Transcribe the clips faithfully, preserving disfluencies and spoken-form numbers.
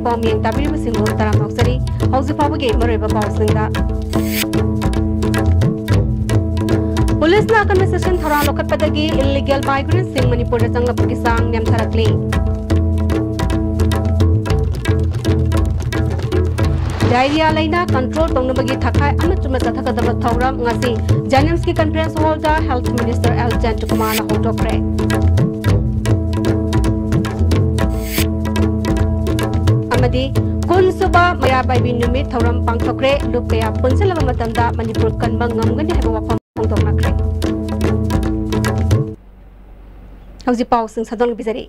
ꯄꯥꯎꯃꯤ ꯇꯥꯕꯤꯔꯤꯕꯁꯤꯡꯕꯨ ꯇꯔꯥꯝꯅ ꯑꯣꯛꯆꯔꯤ꯫ ꯍꯧꯖꯤꯛ ꯐꯥꯎꯕꯒꯤ ꯃꯔꯨꯑꯣꯏꯕ ꯄꯥꯎꯁꯤꯡꯗ, ꯄꯨꯂꯤꯁꯅ ꯑꯀꯟꯕ ꯆꯦꯛꯁꯤꯟ ꯊꯧꯔꯥꯡ ꯂꯧꯈꯠꯄꯗꯒꯤ illegal migrantꯁꯤꯡ ꯃꯅꯤꯄꯨꯔꯗ ꯆꯪꯂꯛꯄꯒꯤ ꯆꯥꯡ ꯅꯦꯝꯊꯔꯛꯂꯤ꯫ Diarrhea ꯂꯩꯅꯥ control ꯇꯧꯅꯕꯒꯤ ꯊꯈꯥꯏ ꯑꯃꯆꯨꯝꯅ ꯆꯠꯊꯒꯗꯕ ꯊꯧꯔꯝ ꯉꯁꯤ JNIMSꯀꯤ conference hallꯗ Health Minister L ꯖꯌꯟꯇꯀꯨꯃꯥꯔꯅ ꯍꯧꯗꯣꯛꯈ꯭ꯔꯦ꯫ ꯑꯃꯗꯤ ꯀꯨꯟꯁꯨꯕ ꯃꯩꯔꯥ ꯄꯥꯏꯕꯤ ꯅꯨꯃꯤꯠ ꯊꯧꯔꯝ ꯄꯥꯡꯊꯣꯛꯈ꯭ꯔꯦ꯫ ꯂꯨꯞ ꯀꯌꯥ ꯄꯨꯟꯁꯤꯜꯂꯕ ꯃꯇꯝꯗ ꯃꯅꯤꯄꯨꯔ ꯀꯟꯕ ꯉꯝꯒꯅꯤ ꯍꯥꯏꯕ ꯋꯥꯐꯝ ꯐꯣꯡꯗꯣꯛꯅꯈ꯭ꯔꯦ꯫ ꯍꯧꯖꯤꯛ ꯄꯥꯎꯁꯤꯡ ꯁꯟꯗꯣꯛꯅ ꯄꯤꯖꯔꯤ꯫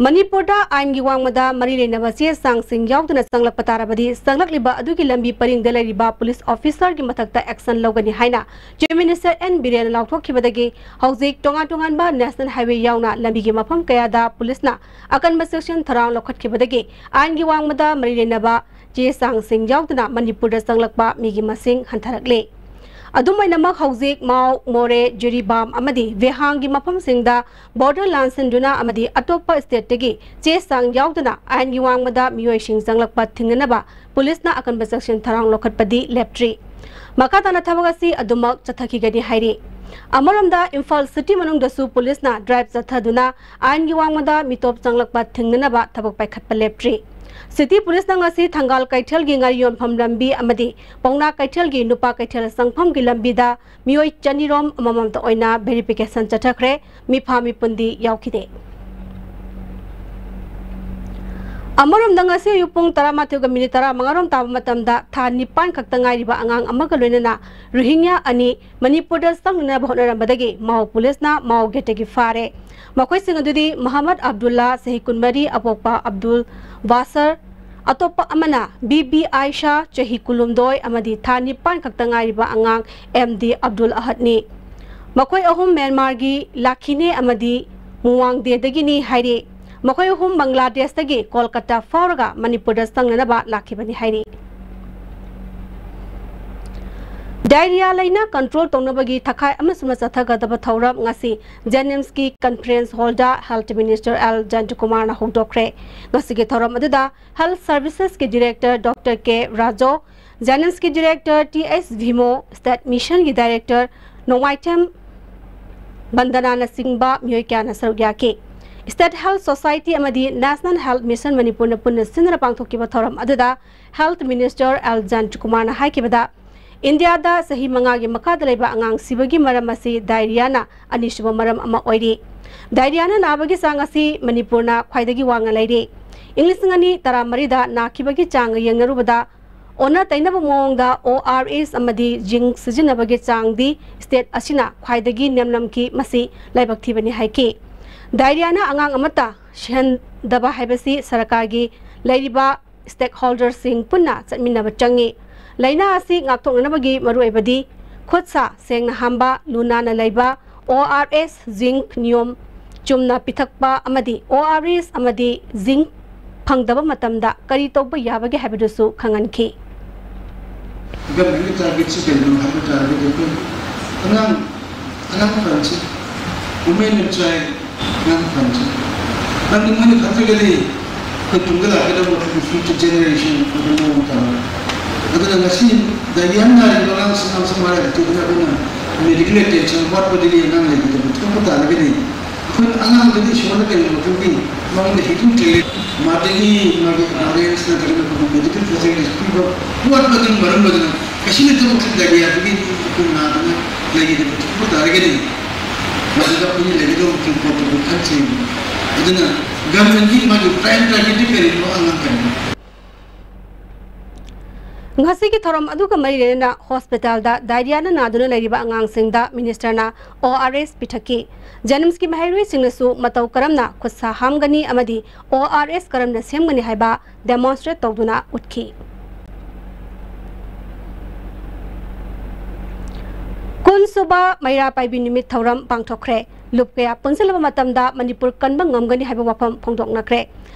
ꯃꯅꯤꯄꯨꯔꯗ ꯑꯥꯏꯟꯒꯤ ꯋꯥꯡꯃꯗ ꯃꯔꯤ ꯂꯩꯅꯕ ꯆꯦ ꯆꯥꯡꯁꯤꯡ ꯌꯥꯎꯗꯅ ꯆꯪꯂꯛꯄ ꯇꯥꯔꯕꯗꯤ, ꯆꯪꯂꯛꯂꯤꯕ ꯑꯗꯨꯒꯤ ꯂꯝꯕꯤ ꯄꯔꯤꯡꯗ ꯂꯩꯔꯤꯕ police officerꯒꯤ ꯃꯊꯛꯇ action ꯂꯧꯒꯅꯤ ꯍꯥꯏꯅ Chief Minister N ꯕꯤꯔꯦꯟꯅ ꯂꯥꯎꯊꯣꯛꯈꯤꯕꯗꯒꯤ ꯍꯧꯖꯤꯛ ꯇꯣꯉꯥꯟ ꯇꯣꯉꯥꯟꯕ national highway ꯌꯥꯎꯅ ꯂꯝꯕꯤꯒꯤ ꯃꯐꯝ ꯀꯌꯥꯗ ꯄꯨꯂꯤꯁꯅ ꯑꯀꯟꯕ ꯆꯦꯛꯁꯤꯟ ꯊꯧꯔꯥꯡ ꯂꯧꯈꯠꯈꯤꯕꯗꯒꯤ ꯑꯥꯏꯟꯒꯤ ꯋꯥꯡꯃꯗ ꯃꯔꯤ ꯂꯩꯅꯕ ꯆꯦ ꯆꯥꯡꯁꯤꯡ ꯌꯥꯎꯗꯅ ꯃꯅꯤꯄꯨꯔꯗ ꯆꯪꯂꯛꯄ ꯃꯤꯒꯤ ꯃꯁꯤꯡ ꯍꯟꯊꯔꯛꯂꯦ꯫ ꯑꯗꯨꯝ ꯑꯣꯏꯅꯃꯛ, ꯍꯧꯖꯤꯛ ꯃꯥꯎ, ꯃꯣꯔꯦ, ꯖꯤꯔꯤꯕꯥꯝ ꯑꯃꯗꯤ ꯋꯦꯍꯥꯡꯒꯤ ꯃꯐꯝꯁꯤꯡꯗ border ꯂꯥꯟꯁꯤꯟꯗꯨꯅ ꯑꯃꯗꯤ ꯑꯇꯣꯞꯄ stateꯇꯒꯤ ꯆꯦ ꯆꯥꯡ ꯌꯥꯎꯗꯅ ꯑꯥꯏꯟꯒꯤ ꯋꯥꯡꯃꯗ ꯃꯤꯑꯣꯏꯁꯤꯡ ꯆꯪꯂꯛꯄ ꯊꯤꯡꯅꯅꯕ ꯄꯨꯂꯤꯁꯅ ꯑꯀꯟꯕ ꯆꯦꯛꯁꯤꯟ ꯊꯧꯔꯥꯡ ꯂꯧꯈꯠꯄꯗꯤ ꯂꯦꯞꯇ꯭ꯔꯤ꯫ ꯃꯈꯥ ꯇꯥꯅ ꯊꯕꯛ ꯑꯁꯤ ꯑꯗꯨꯃꯛ ꯆꯠꯊꯈꯤꯒꯅꯤ ꯍꯥꯏꯔꯤ꯫ ꯑꯃꯔꯣꯝꯗ, ꯏꯝꯐꯥꯜ city ꯃꯅꯨꯡꯗꯁꯨ ꯄꯨꯂꯤꯁꯅ drive ꯆꯠꯊꯗꯨꯅ ꯑꯥꯏꯟꯒꯤ ꯋꯥꯡꯃꯗ ꯃꯤꯇꯣꯞ ꯆꯪꯂꯛꯄ ꯊꯤꯡꯅꯅꯕ ꯊꯕꯛ ꯄꯥꯏꯈꯠꯄ ꯂꯦꯞꯇ꯭ꯔꯤ꯫ City ꯄꯨꯂꯤꯁꯅ ꯉꯁꯤ ꯊꯪꯒꯥꯜ ꯀꯩꯊꯦꯜꯒꯤ ꯉꯥꯔꯤ ꯌꯣꯟꯐꯝ ꯂꯝꯕꯤ ꯑꯃꯗꯤ ꯄꯥꯎꯅꯥ ꯀꯩꯊꯦꯜꯒꯤ ꯅꯨꯄꯥ ꯀꯩꯊꯦꯜ ꯆꯪꯐꯝꯒꯤ ꯂꯝꯕꯤꯗ ꯃꯤꯑꯣꯏ ꯆꯅꯤꯔꯣꯝ ꯑꯃꯃꯝꯇ ꯑꯣꯏꯅ verification ꯆꯠꯊꯈ꯭ꯔꯦ꯫ ꯃꯤꯐꯥ ꯃꯤꯄꯨꯟꯗꯤ ꯌꯥꯎꯈꯤꯗꯦ꯫ ꯑꯃꯔꯣꯝꯗ, ꯉꯁꯤ ꯑꯌꯨꯛ ꯄꯨꯡ ꯇꯔꯥꯃꯥꯊꯣꯏꯒ ꯃꯤꯅꯤꯠ ꯇꯔꯥꯃꯉꯥꯔꯣꯝ ꯇꯥꯕ ꯃꯇꯝꯗ ꯊꯥ ꯅꯤꯄꯥꯟ ꯈꯛꯇ ꯉꯥꯏꯔꯤꯕ ꯑꯉꯥꯡ ꯑꯃꯒ ꯂꯣꯏꯅꯅ ꯔꯣꯍꯤꯡꯒ꯭ꯌꯥ ꯑꯅꯤ ꯃꯅꯤꯄꯨꯔꯗ ꯆꯪꯅꯅꯕ ꯍꯣꯠꯅꯔꯝꯕꯗꯒꯤ ꯃꯥꯎ ꯄꯨꯂꯤꯁꯅ ꯃꯥꯎ gateꯇꯒꯤ ꯐꯥꯔꯦ꯫ ꯃꯈꯣꯏꯁꯤꯡ ꯑꯗꯨꯗꯤ ꯃꯍꯃꯗ ꯑꯕꯗꯨꯜꯂꯥ, ꯆꯍꯤ ꯀꯨꯟꯃꯔꯤ, ꯑꯄꯣꯛꯄ ꯑꯕꯗꯨꯜ ꯕꯥꯁꯔ, ꯑꯇꯣꯞꯄ ꯑꯃꯅ ꯕꯤꯕꯤ ꯑꯥꯏꯁꯥ, ꯆꯍꯤ ꯀꯨꯟꯍꯨꯝꯗꯣꯏ, ꯑꯃꯗꯤ ꯊꯥ ꯅꯤꯄꯥꯟ ꯈꯛꯇ ꯉꯥꯏꯔꯤꯕ ꯑꯉꯥꯡ ꯑꯦꯝꯗꯤ ꯑꯕꯗꯨꯜ ꯑꯍꯗꯅꯤ꯫ ꯃꯈꯣꯏ ꯑꯍꯨꯝ ꯃ꯭ꯌꯥꯟꯃꯥꯔꯒꯤ ꯂꯥꯈꯤꯅꯦ ꯑꯃꯗꯤ ꯃꯨꯋꯥꯡꯗꯦꯗꯒꯤꯅꯤ ꯍꯥꯏꯔꯤ꯫ ꯃꯈꯣꯏ ꯑꯍꯨꯝ ꯕꯪꯒ꯭ꯂꯥꯗꯦꯁꯇꯒꯤ ꯀꯣꯜꯀꯇꯥ ꯐꯥꯎꯔꯒ ꯃꯅꯤꯄꯨꯔꯗ ꯆꯪꯅꯅꯕ ꯂꯥꯛꯈꯤꯕꯅꯤ ꯍꯥꯏꯔꯤ꯫ Diarrhea ꯂꯩꯅꯥ control ꯇꯧꯅꯕꯒꯤ ꯊꯈꯥꯏ ꯑꯃꯁꯨ ꯆꯠꯊꯒꯗꯕ ꯊꯧꯔꯝ ꯉꯁꯤ JNIMSꯀꯤ conference hallꯗ Health Minister L ꯖꯌꯟꯇꯀꯨꯃꯥꯔꯅ ꯍꯧꯗꯣꯛꯈ꯭ꯔꯦ꯫ ꯉꯁꯤꯒꯤ ꯊꯧꯔꯝ ꯑꯗꯨꯗ Health Servicesꯀꯤ Director Doctor K ꯔꯥꯖꯣ, JNIMSꯀꯤ Director T H ꯚꯤꯃꯣ, State Missionꯒꯤ Director ꯅꯣꯡꯃꯥꯏꯊꯦꯝ ꯕꯟꯗꯅꯥꯅꯆꯤꯡꯕ ꯃꯤꯑꯣꯏ ꯀꯌꯥꯅ ꯁꯔꯨꯛ ꯌꯥꯈꯤ꯫ State Health Society ꯑꯃꯗꯤ National Health Mission ꯃꯅꯤꯄꯨꯔꯅ ꯄꯨꯟꯅ ꯁꯤꯟꯗꯨꯅ ꯄꯥꯡꯊꯣꯛꯈꯤꯕ ꯊꯧꯔꯝ ꯑꯗꯨꯗ Health Minister L ꯖꯌꯟꯇꯀꯨꯃꯥꯔꯅ ꯍꯥꯏꯈꯤꯕꯗ, ꯏꯟꯗꯤꯌꯥꯗ ꯆꯍꯤ ꯃꯉꯥꯒꯤ ꯃꯈꯥꯗ ꯂꯩꯕ ꯑꯉꯥꯡ ꯁꯤꯕꯒꯤ ꯃꯔꯝ ꯑꯁꯤ diarrheaꯅ ꯑꯅꯤꯁꯨꯕ ꯃꯔꯝ ꯑꯃ ꯑꯣꯏꯔꯤ꯫ Diarrheaꯅ ꯅꯥꯕꯒꯤ ꯆꯥꯡ ꯑꯁꯤ ꯃꯅꯤꯄꯨꯔꯅ ꯈ꯭ꯋꯥꯏꯗꯒꯤ ꯋꯥꯡꯅ ꯂꯩꯔꯤ꯫ ꯏꯪ ꯂꯤꯁꯤꯡ ꯑꯅꯤ ꯇꯔꯥꯃꯔꯤꯗ ꯅꯥꯈꯤꯕꯒꯤ ꯆꯥꯡꯒ ꯌꯦꯡꯅꯔꯨꯕꯗ, ꯑꯣꯟꯅ ꯇꯩꯅꯕ ꯃꯑꯣꯡꯗ O R S ꯑꯃꯗꯤ zinc ꯁꯤꯖꯤꯟꯅꯕꯒꯤ ꯆꯥꯡꯗꯤ state ꯑꯁꯤꯅ ꯈ꯭ꯋꯥꯏꯗꯒꯤ ꯅꯦꯝꯂꯝꯈꯤ꯫ ꯃꯁꯤ ꯂꯥꯏꯕꯛ ꯊꯤꯕꯅꯤ ꯍꯥꯏꯈꯤ꯫ Diarrheaꯅ ꯑꯉꯥꯡ ꯑꯃꯠꯇ ꯁꯤꯍꯟꯗꯕ ꯍꯥꯏꯕꯁꯤ ꯁꯔꯀꯥꯔꯒꯤ ꯂꯩꯔꯤꯕ stakeholderꯁꯤꯡ ꯄꯨꯟꯅ ꯆꯠꯃꯤꯟꯅꯕ ꯆꯪꯏ꯫ ꯂꯥꯏꯅꯥ ꯑꯁꯤ ꯉꯥꯛꯊꯣꯛꯅꯅꯕꯒꯤ ꯃꯔꯨꯑꯣꯏꯕꯗꯤ ꯈꯨꯠ ꯁꯥ ꯁꯦꯡꯅ ꯍꯥꯝꯕ, ꯂꯨ ꯅꯥꯟꯅ ꯂꯩꯕ, O R S, zinc ꯅꯤꯌꯣꯝ ꯆꯨꯝꯅ ꯄꯤꯊꯛꯄ ꯑꯃꯗꯤ O R S ꯑꯃꯗꯤ zinc ꯐꯪꯗꯕ ꯃꯇꯝꯗ ꯀꯔꯤ ꯇꯧꯕ ꯌꯥꯕꯒꯦ ꯍꯥꯏꯕꯗꯨꯁꯨ ꯈꯪꯍꯟꯈꯤ꯫ Governmentꯀꯤ targetꯁꯤ ꯀꯔꯤꯅꯣ ꯍꯥꯏꯕ ꯇꯥꯔꯒꯗꯤ, ꯑꯩꯈꯣꯏ ꯑꯉꯥꯡ, ꯑꯉꯥꯡ ꯐꯍꯟꯁꯤ, women and child, ꯑꯉꯥꯡ ꯐꯍꯟꯁꯤ꯫ ꯅꯪ ꯃꯣꯏꯅ ꯐꯠꯇ꯭ꯔꯒꯗꯤ ꯑꯩꯈꯣꯏ ꯇꯨꯡꯗ ꯂꯥꯛꯀꯗꯕ ꯑꯩꯈꯣꯏꯒꯤ future generation ꯑꯩꯈꯣꯏ ꯃꯑꯣꯡ ꯇꯥꯔꯣꯏ꯫ ꯑꯗꯨꯅ ꯉꯁꯤ diarrhea ꯅꯥꯔꯤꯕ ꯑꯉꯥꯡꯁꯤꯡ ꯑꯃꯁꯨꯡ ꯃꯔꯛꯇꯨꯗ ꯑꯩꯈꯣꯏꯅ medical attention ꯋꯥꯠꯄꯗꯒꯤ ꯑꯉꯥꯡ ꯂꯩꯈꯤꯗꯕ ꯊꯣꯛꯄ ꯇꯥꯔꯒꯗꯤ, ꯑꯩꯈꯣꯏꯅ ꯑꯉꯥꯡꯗꯨꯗꯤ ꯏꯁꯣꯔꯅ ꯀꯔꯤꯒꯨꯝꯕ ꯃꯇꯨꯡꯒꯤ ꯃꯉꯣꯟꯗ healing ꯇꯧꯔꯦ, ꯃꯥꯗꯒꯤ ꯃꯥꯒꯤ ꯑꯦꯝꯕꯨꯂꯦꯟꯁ ꯅꯠꯇ꯭ꯔꯒꯅ ꯑꯩꯈꯣꯏꯒꯤ medical facilities ꯄꯤꯕ ꯋꯥꯠꯄꯗꯨꯅ ꯃꯔꯝ ꯑꯣꯏꯗꯨꯅ ꯀꯩꯁꯨ ꯂꯩꯇꯕ ꯃꯈꯜ diarrhea ꯑꯗꯨꯒꯤ ꯑꯩꯈꯣꯏ ꯅꯥꯗꯅ ꯂꯩꯒꯗꯕ ꯊꯣꯛꯄ ꯇꯥꯔꯒꯗꯤ, ꯃꯗꯨꯗ ꯑꯩꯈꯣꯏꯅ ꯂꯩꯒꯗꯕ ꯃꯈꯜ ꯄꯣꯠꯇꯨ ꯑꯩꯈꯣꯏ ꯈꯟꯁꯦ꯫ ꯑꯗꯨꯅ governmentꯀꯤ ꯃꯥꯒꯤ prime targetꯇꯤ ꯀꯔꯤꯅꯣ? ꯑꯉꯥꯡ ꯀꯔꯤꯅꯣ? ꯉꯁꯤꯒꯤ ꯊꯧꯔꯝ ꯑꯗꯨꯒ ꯃꯔꯤ ꯂꯩꯅꯅ hospitalꯗ diarrheaꯅ ꯅꯥꯗꯨꯅ ꯂꯩꯔꯤꯕ ꯑꯉꯥꯡꯁꯤꯡꯗ ministerꯅ O R S ꯄꯤꯊꯛꯈꯤ꯫ JNIMSꯀꯤ ꯃꯍꯩꯔꯣꯏꯁꯤꯡꯅꯁꯨ ꯃꯇꯧ ꯀꯔꯝꯅ ꯈꯨꯠ ꯁꯥ ꯍꯥꯝꯒꯅꯤ ꯑꯃꯗꯤ O R S ꯀꯔꯝꯅ ꯁꯦꯝꯒꯅꯤ ꯍꯥꯏꯕ demonstrate ꯇꯧꯗꯨꯅ ꯎꯠꯈꯤ꯫ ꯀꯨꯟꯁꯨꯕ ꯃꯩꯔꯥ ꯄꯥꯏꯕꯤ ꯅꯨꯃꯤꯠ ꯊꯧꯔꯝ ꯄꯥꯡꯊꯣꯛꯈ꯭ꯔꯦ꯫ ꯂꯨꯞ ꯀꯌꯥ ꯄꯨꯟꯁꯤꯜꯂꯕ ꯃꯇꯝꯗ ꯃꯅꯤꯄꯨꯔ ꯀꯟꯕ ꯉꯝꯒꯅꯤ ꯍꯥꯏꯕ ꯋꯥꯐꯝ ꯐꯣꯡꯗꯣꯛꯅꯈ꯭ꯔꯦ꯫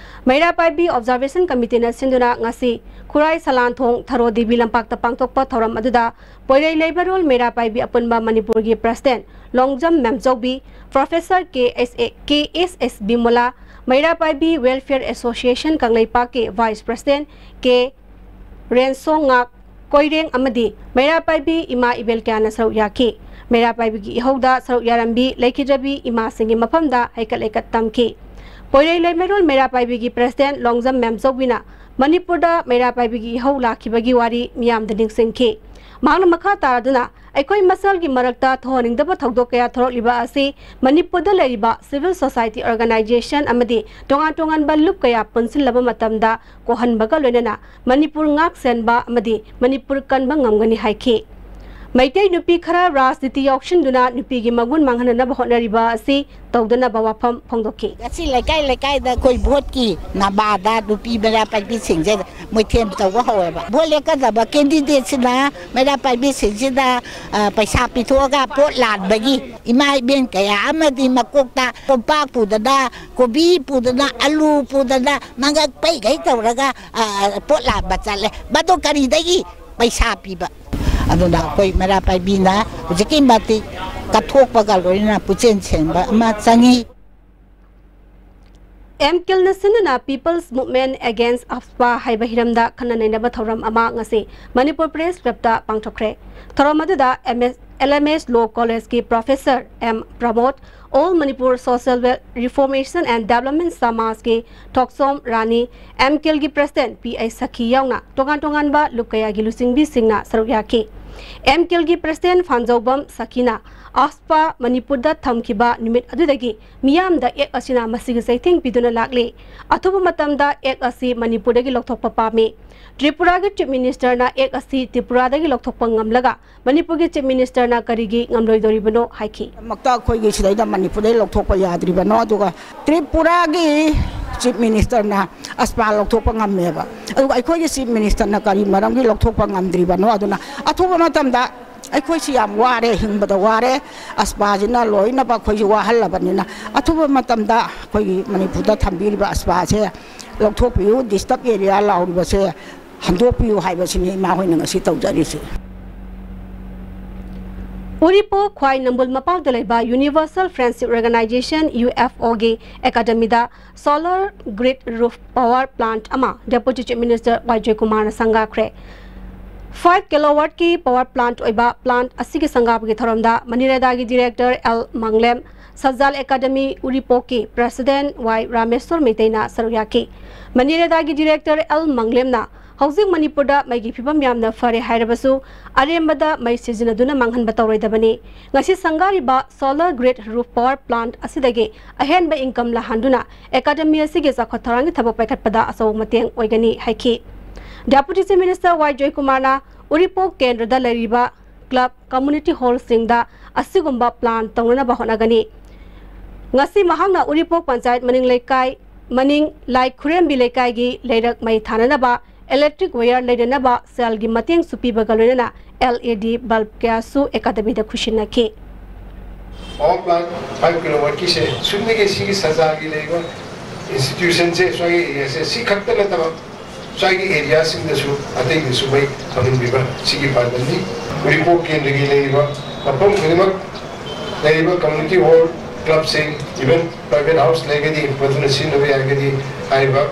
ꯃꯩꯔꯥ ꯄꯥꯏꯕꯤ Observation Committeeꯅ ꯁꯤꯟꯗꯨꯅ ꯉꯁꯤ ꯈꯨꯔꯥꯏ ꯁꯂꯥꯟꯊꯣꯡ ꯊꯔꯣ ꯗꯦꯕꯤ ꯂꯝꯄꯥꯛꯇ ꯄꯥꯡꯊꯣꯛꯄ ꯊꯧꯔꯝ ꯑꯗꯨꯗ ꯄꯣꯏꯔꯩ ꯂꯩꯃꯔꯣꯜ ꯃꯩꯔꯥ ꯄꯥꯏꯕꯤ ꯑꯄꯨꯟꯕ ꯃꯅꯤꯄꯨꯔꯒꯤ President ꯂꯣꯡꯖꯝ ꯃꯦꯝꯆꯧꯕꯤ, Professor ꯀꯦ ꯑꯦꯁ ꯑꯦ, ꯀꯦ ꯑꯦꯁ ꯑꯦꯁ ꯕꯤꯃꯣꯂꯥ, ꯃꯩꯔꯥ ꯄꯥꯏꯕꯤ Welfare Association ꯀꯪꯂꯩꯄꯥꯛꯀꯤ Vice President ꯀꯦ ꯔꯦꯟꯁꯣꯉꯥꯛ ꯀꯣꯏꯔꯦꯡ ꯑꯃꯗꯤ ꯃꯩꯔꯥ ꯄꯥꯏꯕꯤ ꯏꯃꯥ ꯏꯕꯦꯜ ꯀꯌꯥꯅ ꯁꯔꯨꯛ ꯌꯥꯈꯤ꯫ ꯃꯩꯔꯥ ꯄꯥꯏꯕꯤꯒꯤ ꯏꯍꯧꯗ ꯁꯔꯨꯛ ꯌꯥꯔꯝꯕꯤ ꯂꯩꯈꯤꯗ꯭ꯔꯕꯤ ꯏꯃꯥꯁꯤꯡꯒꯤ ꯃꯐꯝꯗ ꯍꯩꯀꯠ ꯂꯩꯀꯠ ꯇꯝꯈꯤ꯫ ꯄꯣꯏꯔꯩ ꯂꯩꯃꯔꯣꯜ ꯃꯩꯔꯥ ꯄꯥꯏꯕꯤꯒꯤ President ꯂꯣꯡꯖꯝ ꯃꯦꯝꯆꯧꯕꯤꯅ ꯃꯅꯤꯄꯨꯔꯗ ꯃꯩꯔꯥ ꯄꯥꯏꯕꯤꯒꯤ ꯏꯍꯧ ꯂꯥꯛꯈꯤꯕꯒꯤ ꯋꯥꯔꯤ ꯃꯤꯌꯥꯝꯗ ꯅꯤꯡꯁꯤꯡꯈꯤ꯫ ꯃꯍꯥꯛꯅ ꯃꯈꯥ ꯇꯥꯔꯗꯨꯅ, ꯑꯩꯈꯣꯏ ꯃꯁꯦꯜꯒꯤ ꯃꯔꯛꯇ ꯊꯣꯛꯍꯟꯅꯤꯡꯗꯕ ꯊꯧꯗꯣꯛ ꯀꯌꯥ ꯊꯣꯔꯛꯂꯤꯕ ꯑꯁꯤ ꯃꯅꯤꯄꯨꯔꯗ ꯂꯩꯔꯤꯕ civil society organization ꯑꯃꯗꯤ ꯇꯣꯉꯥꯟ ꯇꯣꯉꯥꯟꯕ ꯂꯨꯞ ꯀꯌꯥ ꯄꯨꯟꯁꯤꯜꯂꯕ ꯃꯇꯝꯗ ꯀꯣꯛꯍꯟꯕꯒ ꯂꯣꯏꯅꯅ ꯃꯅꯤꯄꯨꯔ ꯉꯥꯛ ꯁꯦꯟꯕ ꯑꯃꯗꯤ ꯃꯅꯤꯄꯨꯔ ꯀꯟꯕ ꯉꯝꯒꯅꯤ ꯍꯥꯏꯈꯤ꯫ ꯃꯩꯇꯩ ꯅꯨꯄꯤ ꯈꯔ ꯔꯥꯖꯅꯤꯇꯤ ꯌꯥꯎꯁꯤꯟꯗꯨꯅ ꯅꯨꯄꯤꯒꯤ ꯃꯒꯨꯟ ꯃꯥꯡꯍꯟꯅꯅꯕ ꯍꯣꯠꯅꯔꯤꯕ ꯑꯁꯤ ꯇꯧꯗꯅꯕ ꯋꯥꯐꯝ ꯐꯣꯡꯗꯣꯛꯈꯤ꯫ ꯉꯁꯤ ꯂꯩꯀꯥꯏ ꯂꯩꯀꯥꯏꯗ ꯑꯩꯈꯣꯏ ꯚꯣꯠꯀꯤ ꯅꯕꯥꯗ ꯅꯨꯄꯤ ꯃꯩꯔꯥ ꯄꯥꯏꯕꯤꯁꯤꯡꯁꯦ ꯃꯣꯏꯊꯦꯝ ꯇꯧꯕ ꯍꯧꯋꯦꯕ꯫ ꯚꯣꯠ ꯂꯦꯞꯀꯗꯕ candidateꯁꯤꯅ ꯃꯩꯔꯥ ꯄꯥꯏꯕꯤꯁꯤꯡꯁꯤꯗ, ꯑ, ꯄꯩꯁꯥ ꯄꯤꯊꯣꯛꯑꯒ ꯄꯣꯠ ꯂꯥꯟꯕꯒꯤ ꯏꯃꯥ ꯏꯕꯦꯟ ꯀꯌꯥ ꯑꯃꯗꯤ ꯃꯀꯣꯛꯇ ꯀꯣꯝꯄꯥꯛ ꯄꯨꯗꯅ, ꯀꯣꯕꯤ ꯄꯨꯗꯅ, ꯑꯂꯨ ꯄꯨꯗꯅ, ꯃꯉꯛ ꯄꯩꯒꯩ ꯇꯧꯔꯒ, ꯑ, ꯄꯣꯠ ꯂꯥꯟꯕ ꯆꯠꯂꯦ꯫ ꯃꯗꯨ ꯀꯔꯤꯗꯒꯤ ꯄꯩꯁꯥ ꯄꯤꯕ? ꯑꯗꯨꯅ ꯑꯩꯈꯣꯏ ꯃꯩꯔꯥ ꯄꯥꯏꯕꯤꯅ ꯍꯧꯖꯤꯛꯀꯤ ꯃꯇꯤꯛ ꯀꯠꯊꯣꯛꯄꯒ ꯂꯣꯏꯅꯅ ꯄꯨꯛꯆꯦꯜ ꯁꯦꯡꯕ ꯑꯃ ꯆꯪꯉꯤ꯫ ꯑꯦꯝ ꯀꯤꯜꯅ ꯁꯤꯟꯗꯨꯅ People's Movement Against AFSPA ꯍꯥꯏꯕ ꯍꯤꯔꯝꯗ ꯈꯟꯅ ꯅꯩꯅꯕ ꯊꯧꯔꯝ ꯑꯃ ꯉꯁꯤ ꯃꯅꯤꯄꯨꯔ Press Clubꯇ ꯄꯥꯡꯊꯣꯛꯈ꯭ꯔꯦ꯫ ꯊꯧꯔꯝ ꯑꯗꯨꯗ M S, L M S Law Collegeꯀꯤ Professor M Pramod, All Manipur Social Wel-, Reformation and Development Samajꯀꯤ ꯊꯣꯛꯆꯣꯝ ꯔꯥꯅꯤ, ꯑꯦꯝ ꯀꯤꯜꯒꯤ President ꯄꯤ ꯑꯩꯆ ꯁꯈꯤ ꯌꯥꯎꯅ ꯇꯣꯉꯥꯟ ꯇꯣꯉꯥꯟꯕ ꯂꯨꯞ ꯀꯌꯥꯒꯤ ꯂꯨꯆꯤꯡꯕꯤꯁꯤꯡꯅ ꯁꯔꯨꯛ ꯌꯥꯈꯤ꯫ ꯑꯦꯝ ꯀꯤꯜꯒꯤ President ꯐꯥꯟꯖꯧꯕꯝ ꯁꯈꯤꯅ AFSPA ꯃꯅꯤꯄꯨꯔꯗ ꯊꯝꯈꯤꯕ ꯅꯨꯃꯤꯠ ꯑꯗꯨꯗꯒꯤ ꯃꯤꯌꯥꯝꯗ Act ꯑꯁꯤꯅ ꯃꯁꯤꯒꯤ ꯆꯩꯊꯦꯡ ꯄꯤꯗꯨꯅ ꯂꯥꯛꯂꯤ꯫ ꯑꯊꯨꯕ ꯃꯇꯝꯗ Act ꯑꯁꯤ ꯃꯅꯤꯄꯨꯔꯗꯒꯤ ꯂꯧꯊꯣꯛꯄ ꯄꯥꯝꯃꯤ꯫ ꯇ꯭ꯔꯤꯄꯨꯔꯥꯒꯤ Chief Ministerꯅ Act ꯑꯁꯤ ꯇ꯭ꯔꯤꯄꯨꯔꯥꯗꯒꯤ ꯂꯧꯊꯣꯛꯄ ꯉꯝꯂꯒ ꯃꯅꯤꯄꯨꯔꯒꯤ Chief Ministerꯅ ꯀꯔꯤꯒꯤ ꯉꯝꯂꯣꯏꯗꯧꯔꯤꯕꯅꯣ ꯍꯥꯏꯈꯤ꯫ ꯃꯛꯇ ꯑꯩꯈꯣꯏꯒꯤ ꯁꯤꯗꯩꯗ ꯃꯅꯤꯄꯨꯔꯗꯒꯤ ꯂꯧꯊꯣꯛꯄ ꯌꯥꯗ꯭ꯔꯤꯕꯅꯣ? ꯑꯗꯨꯒ ꯇ꯭ꯔꯤꯄꯨꯔꯥꯒꯤ Chief Ministerꯅ AFSPA ꯂꯧꯊꯣꯛꯄ ꯉꯝꯃꯦꯕ, ꯑꯗꯨꯒ ꯑꯩꯈꯣꯏꯒꯤ Chief Ministerꯅ ꯀꯔꯤ ꯃꯔꯝꯒꯤ ꯂꯧꯊꯣꯛꯄ ꯉꯝꯗ꯭ꯔꯤꯕꯅꯣ? ꯑꯗꯨꯅ ꯑꯊꯨꯕ ꯃꯇꯝꯗ ꯑꯩꯈꯣꯏꯁꯤ ꯌꯥꯝ ꯋꯥꯔꯦ, ꯍꯤꯡꯕꯗ ꯋꯥꯔꯦ꯫ ꯑꯁꯄꯥꯁꯤꯅ ꯂꯣꯏꯅꯃꯛ ꯑꯩꯈꯣꯏꯁꯤ ꯋꯥꯍꯜꯂꯕꯅꯤꯅ, ꯑꯊꯨꯕ ꯃꯇꯝꯗ ꯑꯩꯈꯣꯏꯒꯤ ꯃꯅꯤꯄꯨꯔꯗ ꯊꯝꯕꯤꯔꯤꯕ ꯑꯁꯄꯥꯁꯦ ꯂꯧꯊꯣꯛꯄꯤꯌꯨ, ꯗꯤꯁꯇꯔꯕ ꯑꯦꯔꯤꯌꯥ ꯂꯥꯎꯔꯤꯕꯁꯦ ꯍꯟꯗꯣꯛꯄꯤꯌꯨ ꯍꯥꯏꯕꯁꯤꯅꯤ ꯏꯃꯥ ꯍꯣꯏꯅ ꯉꯁꯤ ꯇꯧꯖꯔꯤꯁꯦ꯫ ꯎꯔꯤꯄꯣꯛ ꯈ꯭ꯋꯥꯏ ꯅꯝꯕꯨꯜ ꯃꯄꯥꯛꯇ ꯂꯩꯕ Universal Friendship Organization, U F O, ꯒꯤ ꯑꯦꯀꯥꯗꯃꯤꯗ solar grid roof power plant ꯑꯃ Deputy Chief Minister ꯋꯥꯏ ꯖꯣꯏꯀꯨꯃꯥꯔꯅ ꯁꯪꯒꯥꯈ꯭ꯔꯦ꯫ ꯐꯥꯏꯚ ꯀꯤꯂꯣꯋꯥꯠꯀꯤ power plant ꯑꯣꯏꯕ plant ꯑꯁꯤꯒꯤ ꯁꯪꯒꯥꯕꯒꯤ ꯊꯧꯔꯝꯗ ꯃꯅꯤꯔꯦꯗꯥꯒꯤ Director ꯑꯦꯜ ꯃꯪꯂꯦꯝ, ꯁꯖꯥꯜ ꯑꯦꯀꯥꯗꯃꯤ ꯎꯔꯤꯄꯣꯛꯀꯤ President ꯋꯥꯏ ꯔꯥꯃꯦꯁꯣꯔ ꯃꯩꯇꯩꯅ ꯁꯔꯨꯛ ꯌꯥꯈꯤ꯫ ꯃꯅꯤꯔꯦꯗꯥꯒꯤ Director ꯑꯦꯜ ꯃꯪꯂꯦꯝꯅ ꯍꯧꯖꯤꯛ ꯃꯅꯤꯄꯨꯔꯗ ꯃꯩꯒꯤ ꯐꯤꯕꯝ ꯌꯥꯝꯅ ꯐꯔꯦ ꯍꯥꯏꯔꯕꯁꯨ, ꯑꯔꯦꯝꯕꯗ ꯃꯩ ꯁꯤꯖꯤꯟꯅꯗꯨꯅ ꯃꯥꯡꯍꯟꯕ ꯇꯧꯔꯣꯏꯗꯕꯅꯤ꯫ ꯉꯁꯤ ꯁꯪꯒꯥꯔꯤꯕ solar grid roof power plant ꯑꯁꯤꯗꯒꯤ ꯑꯍꯦꯟꯕ income ꯂꯥꯛꯍꯟꯗꯨꯅ ꯑꯦꯀꯥꯗꯃꯤ ꯑꯁꯤꯒꯤ ꯆꯥꯎꯈꯠ ꯊꯧꯔꯥꯡꯒꯤ ꯊꯕꯛ ꯄꯥꯏꯈꯠꯄꯗ ꯑꯆꯧꯕ ꯃꯇꯦꯡ ꯑꯣꯏꯒꯅꯤ ꯍꯥꯏꯈꯤ꯫ Deputy Chief Minister ꯋꯥꯏ ꯖꯣꯏꯀꯨꯃꯥꯔꯅ ꯎꯔꯤꯄꯣꯛ ꯀꯦꯟꯗ꯭ꯔꯗ ꯂꯩꯔꯤꯕ club, community hallꯁꯤꯡꯗ ꯑꯁꯤꯒꯨꯝꯕ plant ꯇꯧꯅꯅꯕ ꯍꯣꯠꯅꯒꯅꯤ꯫ ꯉꯁꯤ ꯃꯍꯥꯛꯅ ꯎꯔꯤꯄꯣꯛ ꯄꯟꯆꯥꯌꯠ ꯃꯅꯤꯡ ꯂꯩꯀꯥꯏ, ꯃꯅꯤꯡ ꯂꯥꯏ ꯈꯨꯔꯦꯝꯕꯤ ꯂꯩꯀꯥꯏꯒꯤ ꯂꯩꯔꯛ ꯃꯩ ꯊꯥꯅꯅꯕ electric wire ꯂꯩꯅꯅꯕ ꯁꯦꯜꯒꯤ ꯃꯇꯦꯡꯁꯨ ꯄꯤꯕꯒ ꯂꯣꯏꯅꯅ L E D bulb ꯀꯌꯥꯁꯨ ꯑꯦꯀꯥꯗꯃꯤꯗ ꯈꯨꯠꯁꯤꯟꯅꯈꯤ꯫ Power plant five kilowattꯀꯤꯁꯦ ꯁꯨꯞꯅꯒꯤ ꯁꯤꯒꯤ ꯁꯖꯥꯒꯤ ꯂꯩꯕ institutionꯁꯦ, ꯁ꯭ꯋꯥꯏꯒꯤ areaꯁꯦ ꯁꯤ ꯈꯛꯇ ꯅꯠꯇꯕ ꯁ꯭ꯋꯥꯏꯒꯤ areaꯁꯤꯡꯗꯁꯨ ꯑꯇꯩꯗꯁꯨ ꯃꯩ ꯐꯪꯍꯟꯕꯤꯕ ꯁꯤꯒꯤ ꯄꯥꯟꯗꯝꯅꯤ꯫ ꯎꯔꯤꯄꯣꯛ ꯀꯦꯟꯗ꯭ꯔꯒꯤ ꯂꯩꯔꯤꯕ ꯃꯐꯝ ꯈꯨꯗꯤꯡꯃꯛ ꯂꯩꯔꯤꯕ community hall, clubꯁꯤꯡ, even private house ꯂꯩꯔꯒꯗꯤ ꯃꯗꯨꯅ ꯁꯤꯖꯤꯟꯅꯕ ꯌꯥꯔꯒꯗꯤ ꯍꯥꯏꯔꯤꯕ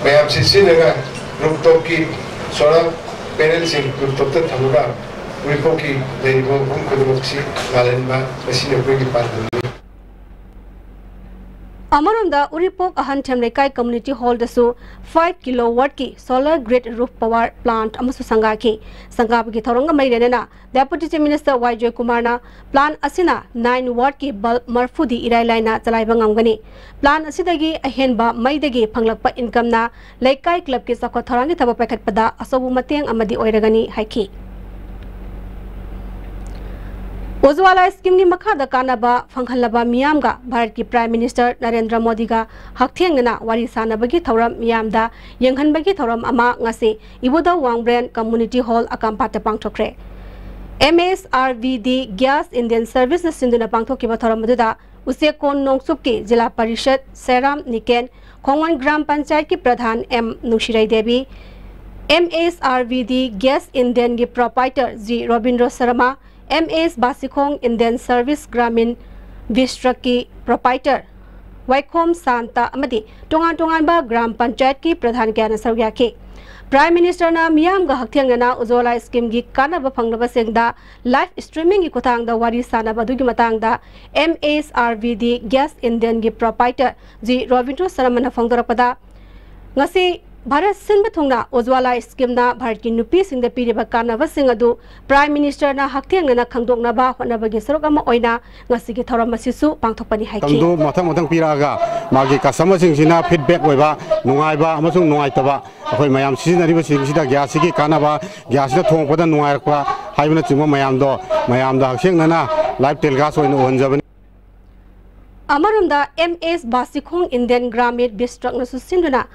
ꯃꯌꯥꯝꯁꯤ ꯁꯤꯖꯤꯟꯅꯔꯒ rooftops ꯀꯤ solar panels ꯁꯤꯡ rooftop ꯇ ꯊꯝꯃꯒ ꯎꯔꯤꯄꯣꯛꯀꯤ ꯂꯩꯔꯤꯕ ꯃꯐꯝ ꯈꯨꯗꯤꯡꯃꯛꯁꯤ ꯉꯥꯜꯍꯟꯕ, ꯃꯁꯤꯅ ꯑꯩꯈꯣꯏꯒꯤ ꯄꯥꯟꯗꯝꯅꯤ꯫ ꯑꯃꯔꯣꯝꯗ ꯎꯔꯤꯄꯣꯛ ꯑꯍꯟꯊꯦꯝ ꯂꯩꯀꯥꯏ community hall ꯗꯁꯨ five kilowatt ꯀꯤ solar grid roof power plant ꯑꯃꯁꯨ ꯁꯪꯒꯥꯈꯤ꯫ ꯁꯪꯒꯥꯕꯒꯤ ꯊꯧꯔꯝꯒ ꯃꯔꯤ ꯂꯩꯅꯅ Deputy Chief Minister ꯋꯥꯏ ꯖꯣꯏꯀꯨꯃꯥꯔꯅ plant ꯑꯁꯤꯅ nine watt ꯀꯤ bulb ꯃꯔꯤꯐꯨꯗꯤ ꯏꯔꯥꯏ ꯂꯥꯏꯅ ꯆꯂꯥꯏꯕ ꯉꯝꯒꯅꯤ꯫ Plant ꯑꯁꯤꯗꯒꯤ ꯑꯍꯦꯟꯕ ꯃꯩꯗꯒꯤ ꯐꯪꯂꯛꯄ income ꯅ ꯂꯩꯀꯥꯏ club ꯀꯤ ꯆꯥꯎꯈꯠ ꯊꯧꯔꯥꯡꯒꯤ ꯊꯕꯛ ꯄꯥꯏꯈꯠꯄꯗ ꯑꯆꯧꯕ ꯃꯇꯦꯡ ꯑꯃꯗꯤ ꯑꯣꯏꯔꯒꯅꯤ ꯍꯥꯏꯈꯤ꯫ ꯎꯖꯋꯥꯂꯥ scheme ꯒꯤ ꯃꯈꯥꯗ ꯀꯥꯟꯅꯕ ꯐꯪꯍꯜꯂꯕ ꯃꯤꯌꯥꯝꯒ ꯚꯥꯔꯠꯀꯤ Prime Minister ꯅꯔꯦꯟꯗ꯭ꯔ ꯃꯣꯗꯤꯒ ꯍꯛꯊꯦꯡꯅꯅ ꯋꯥꯔꯤ ꯁꯥꯟꯅꯕꯒꯤ ꯊꯧꯔꯝ ꯃꯤꯌꯥꯝꯗ ꯌꯦꯡꯍꯟꯕꯒꯤ ꯊꯧꯔꯝ ꯑꯃ ꯉꯁꯤ ꯏꯕꯨꯙꯧ ꯋꯥꯡꯕ꯭ꯔꯦꯟ Community Hall ꯑꯀꯥꯝꯄꯥꯠꯇ ꯄꯥꯡꯊꯣꯛꯈ꯭ꯔꯦ꯫ ꯑꯦꯝ ꯑꯦꯁ ꯑꯥꯔ ꯚꯤ ꯗꯤ Gas Indian Service ꯅ ꯁꯤꯟꯗꯨꯅ ꯄꯥꯡꯊꯣꯛꯈꯤꯕ ꯊꯧꯔꯝ ꯑꯗꯨꯗ ꯎꯆꯦꯛꯀꯣꯟ ꯅꯣꯡꯆꯨꯞꯀꯤ ꯖꯤꯂꯥ ꯄꯔꯤꯁꯠ ꯁꯦꯔꯥꯝ ꯅꯤꯀꯦꯟ, ꯈꯣꯡꯉꯣꯟ ꯒ꯭ꯔꯥꯝ ꯄꯟꯆꯥꯌꯠꯀꯤ ꯄ꯭ꯔꯙꯥꯟ ꯑꯦꯝ ꯅꯨꯡꯁꯤꯔꯩ ꯗꯦꯕꯤ, ꯑꯦꯝ ꯑꯦꯁ ꯑꯥꯔ ꯚꯤ ꯗꯤ Gas Indian ꯒꯤ proprietor G Robindro Sharma, M ꯑꯦꯁ ꯕꯥꯁꯤꯈꯣꯡ Indian Service Gramin Vistrak ꯀꯤ proprietor ꯋꯥꯏꯈꯣꯝ ꯁꯥꯟꯇ ꯑꯃꯗꯤ ꯇꯣꯉꯥꯟ ꯇꯣꯉꯥꯟꯕ ꯒ꯭ꯔꯥꯝ ꯄꯟꯆꯥꯌꯠꯀꯤ ꯄ꯭ꯔꯙꯥꯟ ꯀꯌꯥꯅ ꯁꯔꯨꯛ ꯌꯥꯈꯤ꯫ Prime Minister ꯅ ꯃꯤꯌꯥꯝꯒ ꯍꯛꯊꯦꯡꯅꯅ ꯎꯖ꯭ꯋꯥꯂꯥ scheme ꯒꯤ ꯀꯥꯟꯅꯕ ꯐꯪꯂꯕꯁꯤꯡꯗ live streaming ꯒꯤ ꯈꯨꯠꯊꯥꯡꯗ ꯋꯥꯔꯤ ꯁꯥꯅꯕ ꯑꯗꯨꯒꯤ ꯃꯇꯥꯡꯗ ꯑꯦꯝ ꯑꯦꯁ ꯑꯥꯔ ꯚꯤ ꯗꯤ Gas Indian ꯒꯤ proprietor ꯖꯤ ꯔꯣꯕꯤꯟꯗ꯭ꯔꯣ ꯁꯔꯃꯅ ꯐꯣꯡꯗꯣꯔꯛꯄꯗ, ꯉꯁꯤ ꯚꯥꯔꯠ ꯁꯤꯟꯕ ꯊꯨꯡꯅ ꯎꯖ꯭ꯋꯥꯂꯥ scheme ꯅ ꯚꯥꯔꯠꯀꯤ ꯅꯨꯄꯤꯁꯤꯡꯗ ꯄꯤꯔꯤꯕ ꯀꯥꯟꯅꯕꯁꯤꯡ ꯑꯗꯨ Prime Minister ꯅ ꯍꯛꯊꯦꯡꯅꯅ ꯈꯪꯗꯣꯛꯅꯕ ꯍꯣꯠꯅꯕꯒꯤ ꯁꯔꯨꯛ ꯑꯃ ꯑꯣꯏꯅ ꯉꯁꯤꯒꯤ ꯊꯧꯔꯝ ꯑꯁꯤꯁꯨ ꯄꯥꯡꯊꯣꯛꯄꯅꯤ ꯍꯥꯏꯈꯤ꯫ ꯃꯇꯝꯗꯨ ꯃꯊꯪ ꯃꯊꯪ ꯄꯤꯔꯛꯑꯒ ꯃꯥꯒꯤ customer ꯁꯤꯡꯁꯤꯅ feedback ꯑꯣꯏꯕ, ꯅꯨꯡꯉꯥꯏꯕ ꯑꯃꯁꯨꯡ ꯅꯨꯡꯉꯥꯏꯇꯕ, ꯑꯩꯈꯣꯏ ꯃꯌꯥꯝ ꯁꯤꯖꯤꯟꯅꯔꯤꯕꯁꯤꯡꯁꯤꯗ gas ꯁꯤꯒꯤ ꯀꯥꯟꯅꯕ, gas ꯁꯤꯅ ꯊꯣꯡꯉꯛꯄꯗ ꯅꯨꯡꯉꯥꯏꯔꯛꯄ ꯍꯥꯏꯕꯅꯆꯤꯡꯕ ꯃꯌꯥꯝꯗꯣ ꯃꯌꯥꯝꯗ ꯍꯛꯊꯦꯡꯅꯅ live telecast ꯑꯣꯏꯅ ꯎꯍꯟꯖꯕꯅꯤ꯫ ꯑꯃꯔꯣꯝꯗ, ꯑꯦꯝ ꯑꯦꯁ ꯕꯥꯁꯤꯈꯣꯡ Indian Gramin Vistrak ꯅꯁꯨ ꯁꯤꯟꯗꯨꯅ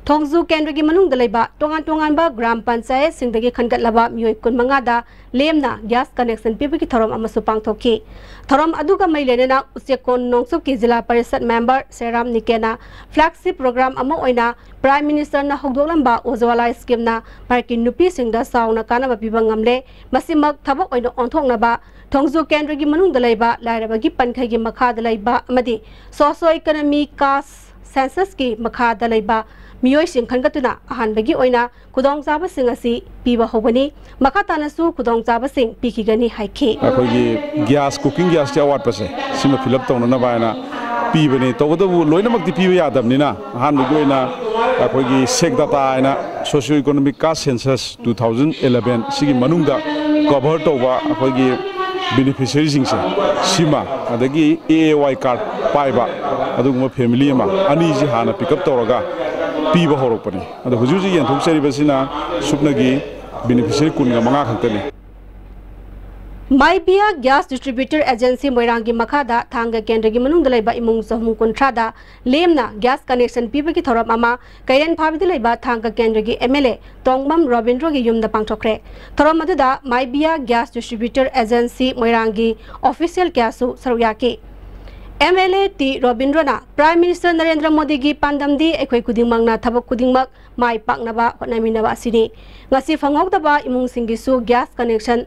ꯊꯣꯡꯖꯨ ꯀꯦꯟꯗ꯭ꯔꯒꯤ ꯃꯅꯨꯡꯗ ꯂꯩꯕ ꯇꯣꯉꯥꯟ ꯇꯣꯉꯥꯟꯕ ꯒ꯭ꯔꯥꯝ ꯄꯟꯆꯥꯌꯠꯁꯤꯡꯗꯒꯤ ꯈꯟꯒꯠꯂꯕ ꯃꯤꯑꯣꯏ ꯀꯨꯟꯃꯉꯥꯗ ꯂꯦꯝꯅ gas connection ꯄꯤꯕꯒꯤ ꯊꯧꯔꯝ ꯑꯃꯁꯨ ꯄꯥꯡꯊꯣꯛꯈꯤ꯫ ꯊꯧꯔꯝ ꯑꯗꯨꯒ ꯃꯔꯤ ꯂꯩꯅꯅ ꯎꯆꯦꯛꯀꯣꯟ ꯅꯣꯡꯆꯨꯞꯀꯤ ꯖꯤꯂꯥ ꯄꯔꯤꯁꯠ member ꯁꯦꯔꯥꯝ ꯅꯤꯀꯦꯟꯅ flagship program ꯑꯃ ꯑꯣꯏꯅ Prime Minister ꯅ ꯍꯧꯗꯣꯛꯂꯝꯕ ꯎꯖ꯭ꯋꯥꯂꯥ scheme ꯅ ꯚꯥꯔꯠꯀꯤ ꯅꯨꯄꯤꯁꯤꯡꯗ ꯆꯥꯎꯅ ꯀꯥꯟꯅꯕ ꯄꯤꯕ ꯉꯝꯂꯦ꯫ ꯃꯁꯤꯃꯛ ꯊꯕꯛ ꯑꯣꯏꯅ ꯑꯣꯟꯊꯣꯛꯅꯕ ꯊꯣꯡꯖꯨ ꯀꯦꯟꯗ꯭ꯔꯒꯤ ꯃꯅꯨꯡꯗ ꯂꯩꯕ ꯂꯥꯏꯔꯕꯒꯤ ꯄꯟꯈꯩꯒꯤ ꯃꯈꯥꯗ ꯂꯩꯕ ꯑꯃꯗꯤ socio economic caste census ꯀꯤ ꯃꯈꯥꯗ ꯂꯩꯕ ꯃꯤꯑꯣꯏꯁꯤꯡ ꯈꯟꯒꯠꯇꯨꯅ ꯑꯍꯥꯟꯕꯒꯤ ꯑꯣꯏꯅ ꯈꯨꯗꯣꯡꯆꯥꯕꯁꯤꯡ ꯑꯁꯤ ꯄꯤꯕ ꯍꯧꯒꯅꯤ꯫ ꯃꯈꯥ ꯇꯥꯅꯁꯨ ꯈꯨꯗꯣꯡꯆꯥꯕꯁꯤꯡ ꯄꯤꯈꯤꯒꯅꯤ ꯍꯥꯏꯈꯤ꯫ ꯑꯩꯈꯣꯏꯒꯤ gas, cooking gas ꯀꯤ ꯑꯋꯥꯠꯄꯁꯦ ꯁꯤꯃ fill up ꯇꯧꯅꯅꯕ ꯍꯥꯏꯅ ꯄꯤꯕꯅꯤ꯫ ꯇꯧꯕꯇꯕꯨ ꯂꯣꯏꯅꯃꯛꯇꯤ ꯄꯤꯕ ꯌꯥꯗꯕꯅꯤꯅ ꯑꯍꯥꯟꯕꯒꯤ ꯑꯣꯏꯅ ꯑꯩꯈꯣꯏꯒꯤ SECDATA ꯍꯥꯏꯅ socio economic caste census two thousand eleven ꯁꯤꯒꯤ ꯃꯅꯨꯡꯗ cover ꯇꯧꯕ ꯑꯩꯈꯣꯏꯒꯤ beneficiary ꯁꯤꯡꯁꯦ ꯁꯤꯃ, ꯑꯗꯒꯤ A A Y card ꯄꯥꯏꯕ ꯑꯗꯨꯒꯨꯝꯕ family ꯑꯃ, ꯑꯅꯤꯁꯤ ꯍꯥꯟꯅ pick up ꯇꯧꯔꯒ ꯄꯤꯕ ꯍꯧꯔꯛꯄꯅꯤ꯫ ꯑꯗꯣ ꯍꯧꯖꯤꯛ ꯍꯧꯖꯤꯛ ꯌꯦꯟꯊꯣꯛꯆꯔꯤꯕꯁꯤꯅ ꯁꯨꯞꯅꯒꯤ beneficiary ꯀꯨꯟꯒ ꯃꯉꯥ ꯈꯛꯇꯅꯤ꯫ ꯃꯥꯏꯕꯤꯌꯥ ꯒ꯭ꯌꯥꯁ ꯗꯤꯁꯇ꯭ꯔꯤꯕ꯭ꯌꯨꯇꯔ ꯑꯦꯖꯦꯟꯁꯤ ꯃꯣꯏꯔꯥꯡꯒꯤ ꯃꯈꯥꯗ ꯊꯥꯡꯒ ꯀꯦꯟꯗ꯭ꯔꯒꯤ ꯃꯅꯨꯡꯗ ꯂꯩꯕ ꯏꯃꯨꯡ ꯆꯍꯨꯝ ꯀꯨꯟꯊ꯭ꯔꯥꯗ ꯂꯦꯝꯅ ꯒ꯭ꯌꯥꯁ ꯀꯅꯦꯛꯁꯟ ꯄꯤꯕꯒꯤ ꯊꯧꯔꯝ ꯑꯃ ꯀꯩꯔꯦꯟ ꯐꯥꯕꯤꯗ ꯂꯩꯕ ꯊꯥꯡꯒ ꯀꯦꯟꯗ꯭ꯔꯒꯤ ꯑꯦꯝ ꯑꯦꯜ ꯑꯦ ꯇꯣꯡꯕꯝ ꯔꯣꯕꯤꯟꯗ꯭ꯔꯣꯒꯤ ꯌꯨꯝꯗ ꯄꯥꯡꯊꯣꯛꯈ꯭ꯔꯦ꯫ ꯊꯧꯔꯝ ꯑꯗꯨꯗ ꯃꯥꯏꯕꯤꯌꯥ ꯒ꯭ꯌꯥꯁ ꯗꯤꯁꯇ꯭ꯔꯤꯕ꯭ꯌꯨꯇꯔ ꯑꯦꯖꯦꯟꯁꯤ ꯃꯣꯏꯔꯥꯡꯒꯤ ꯑꯣꯐꯤꯁꯤꯌꯦꯜ ꯀꯌꯥꯁꯨ ꯁꯔꯨꯛ ꯌꯥꯈꯤ꯫ ꯑꯦꯝ ꯑꯦꯜ ꯑꯦ ꯇꯤ ꯔꯣꯕꯤꯟꯗ꯭ꯔꯣꯅ ꯄ꯭ꯔꯥꯏꯝ ꯃꯤꯅꯤꯁꯇꯔ ꯅꯔꯦꯟꯗ꯭ꯔ ꯃꯣꯗꯤꯒꯤ ꯄꯥꯟꯗꯝꯗꯤ ꯑꯩꯈꯣꯏ ꯈꯨꯗꯤꯡꯃꯛꯅ ꯊꯕꯛ ꯈꯨꯗꯤꯡꯃꯛ ꯃꯥꯏ ꯄꯥꯛꯅꯕ ꯍꯣꯠꯅꯃꯤꯟꯅꯕ ꯑꯁꯤꯅꯤ꯫ ꯉꯁꯤ ꯐꯪꯍꯧꯗꯕ ꯏꯃꯨꯡꯁꯤꯡꯒꯤꯁꯨ ꯒ꯭ꯌꯥꯁ ꯀꯅꯦꯛꯁꯟ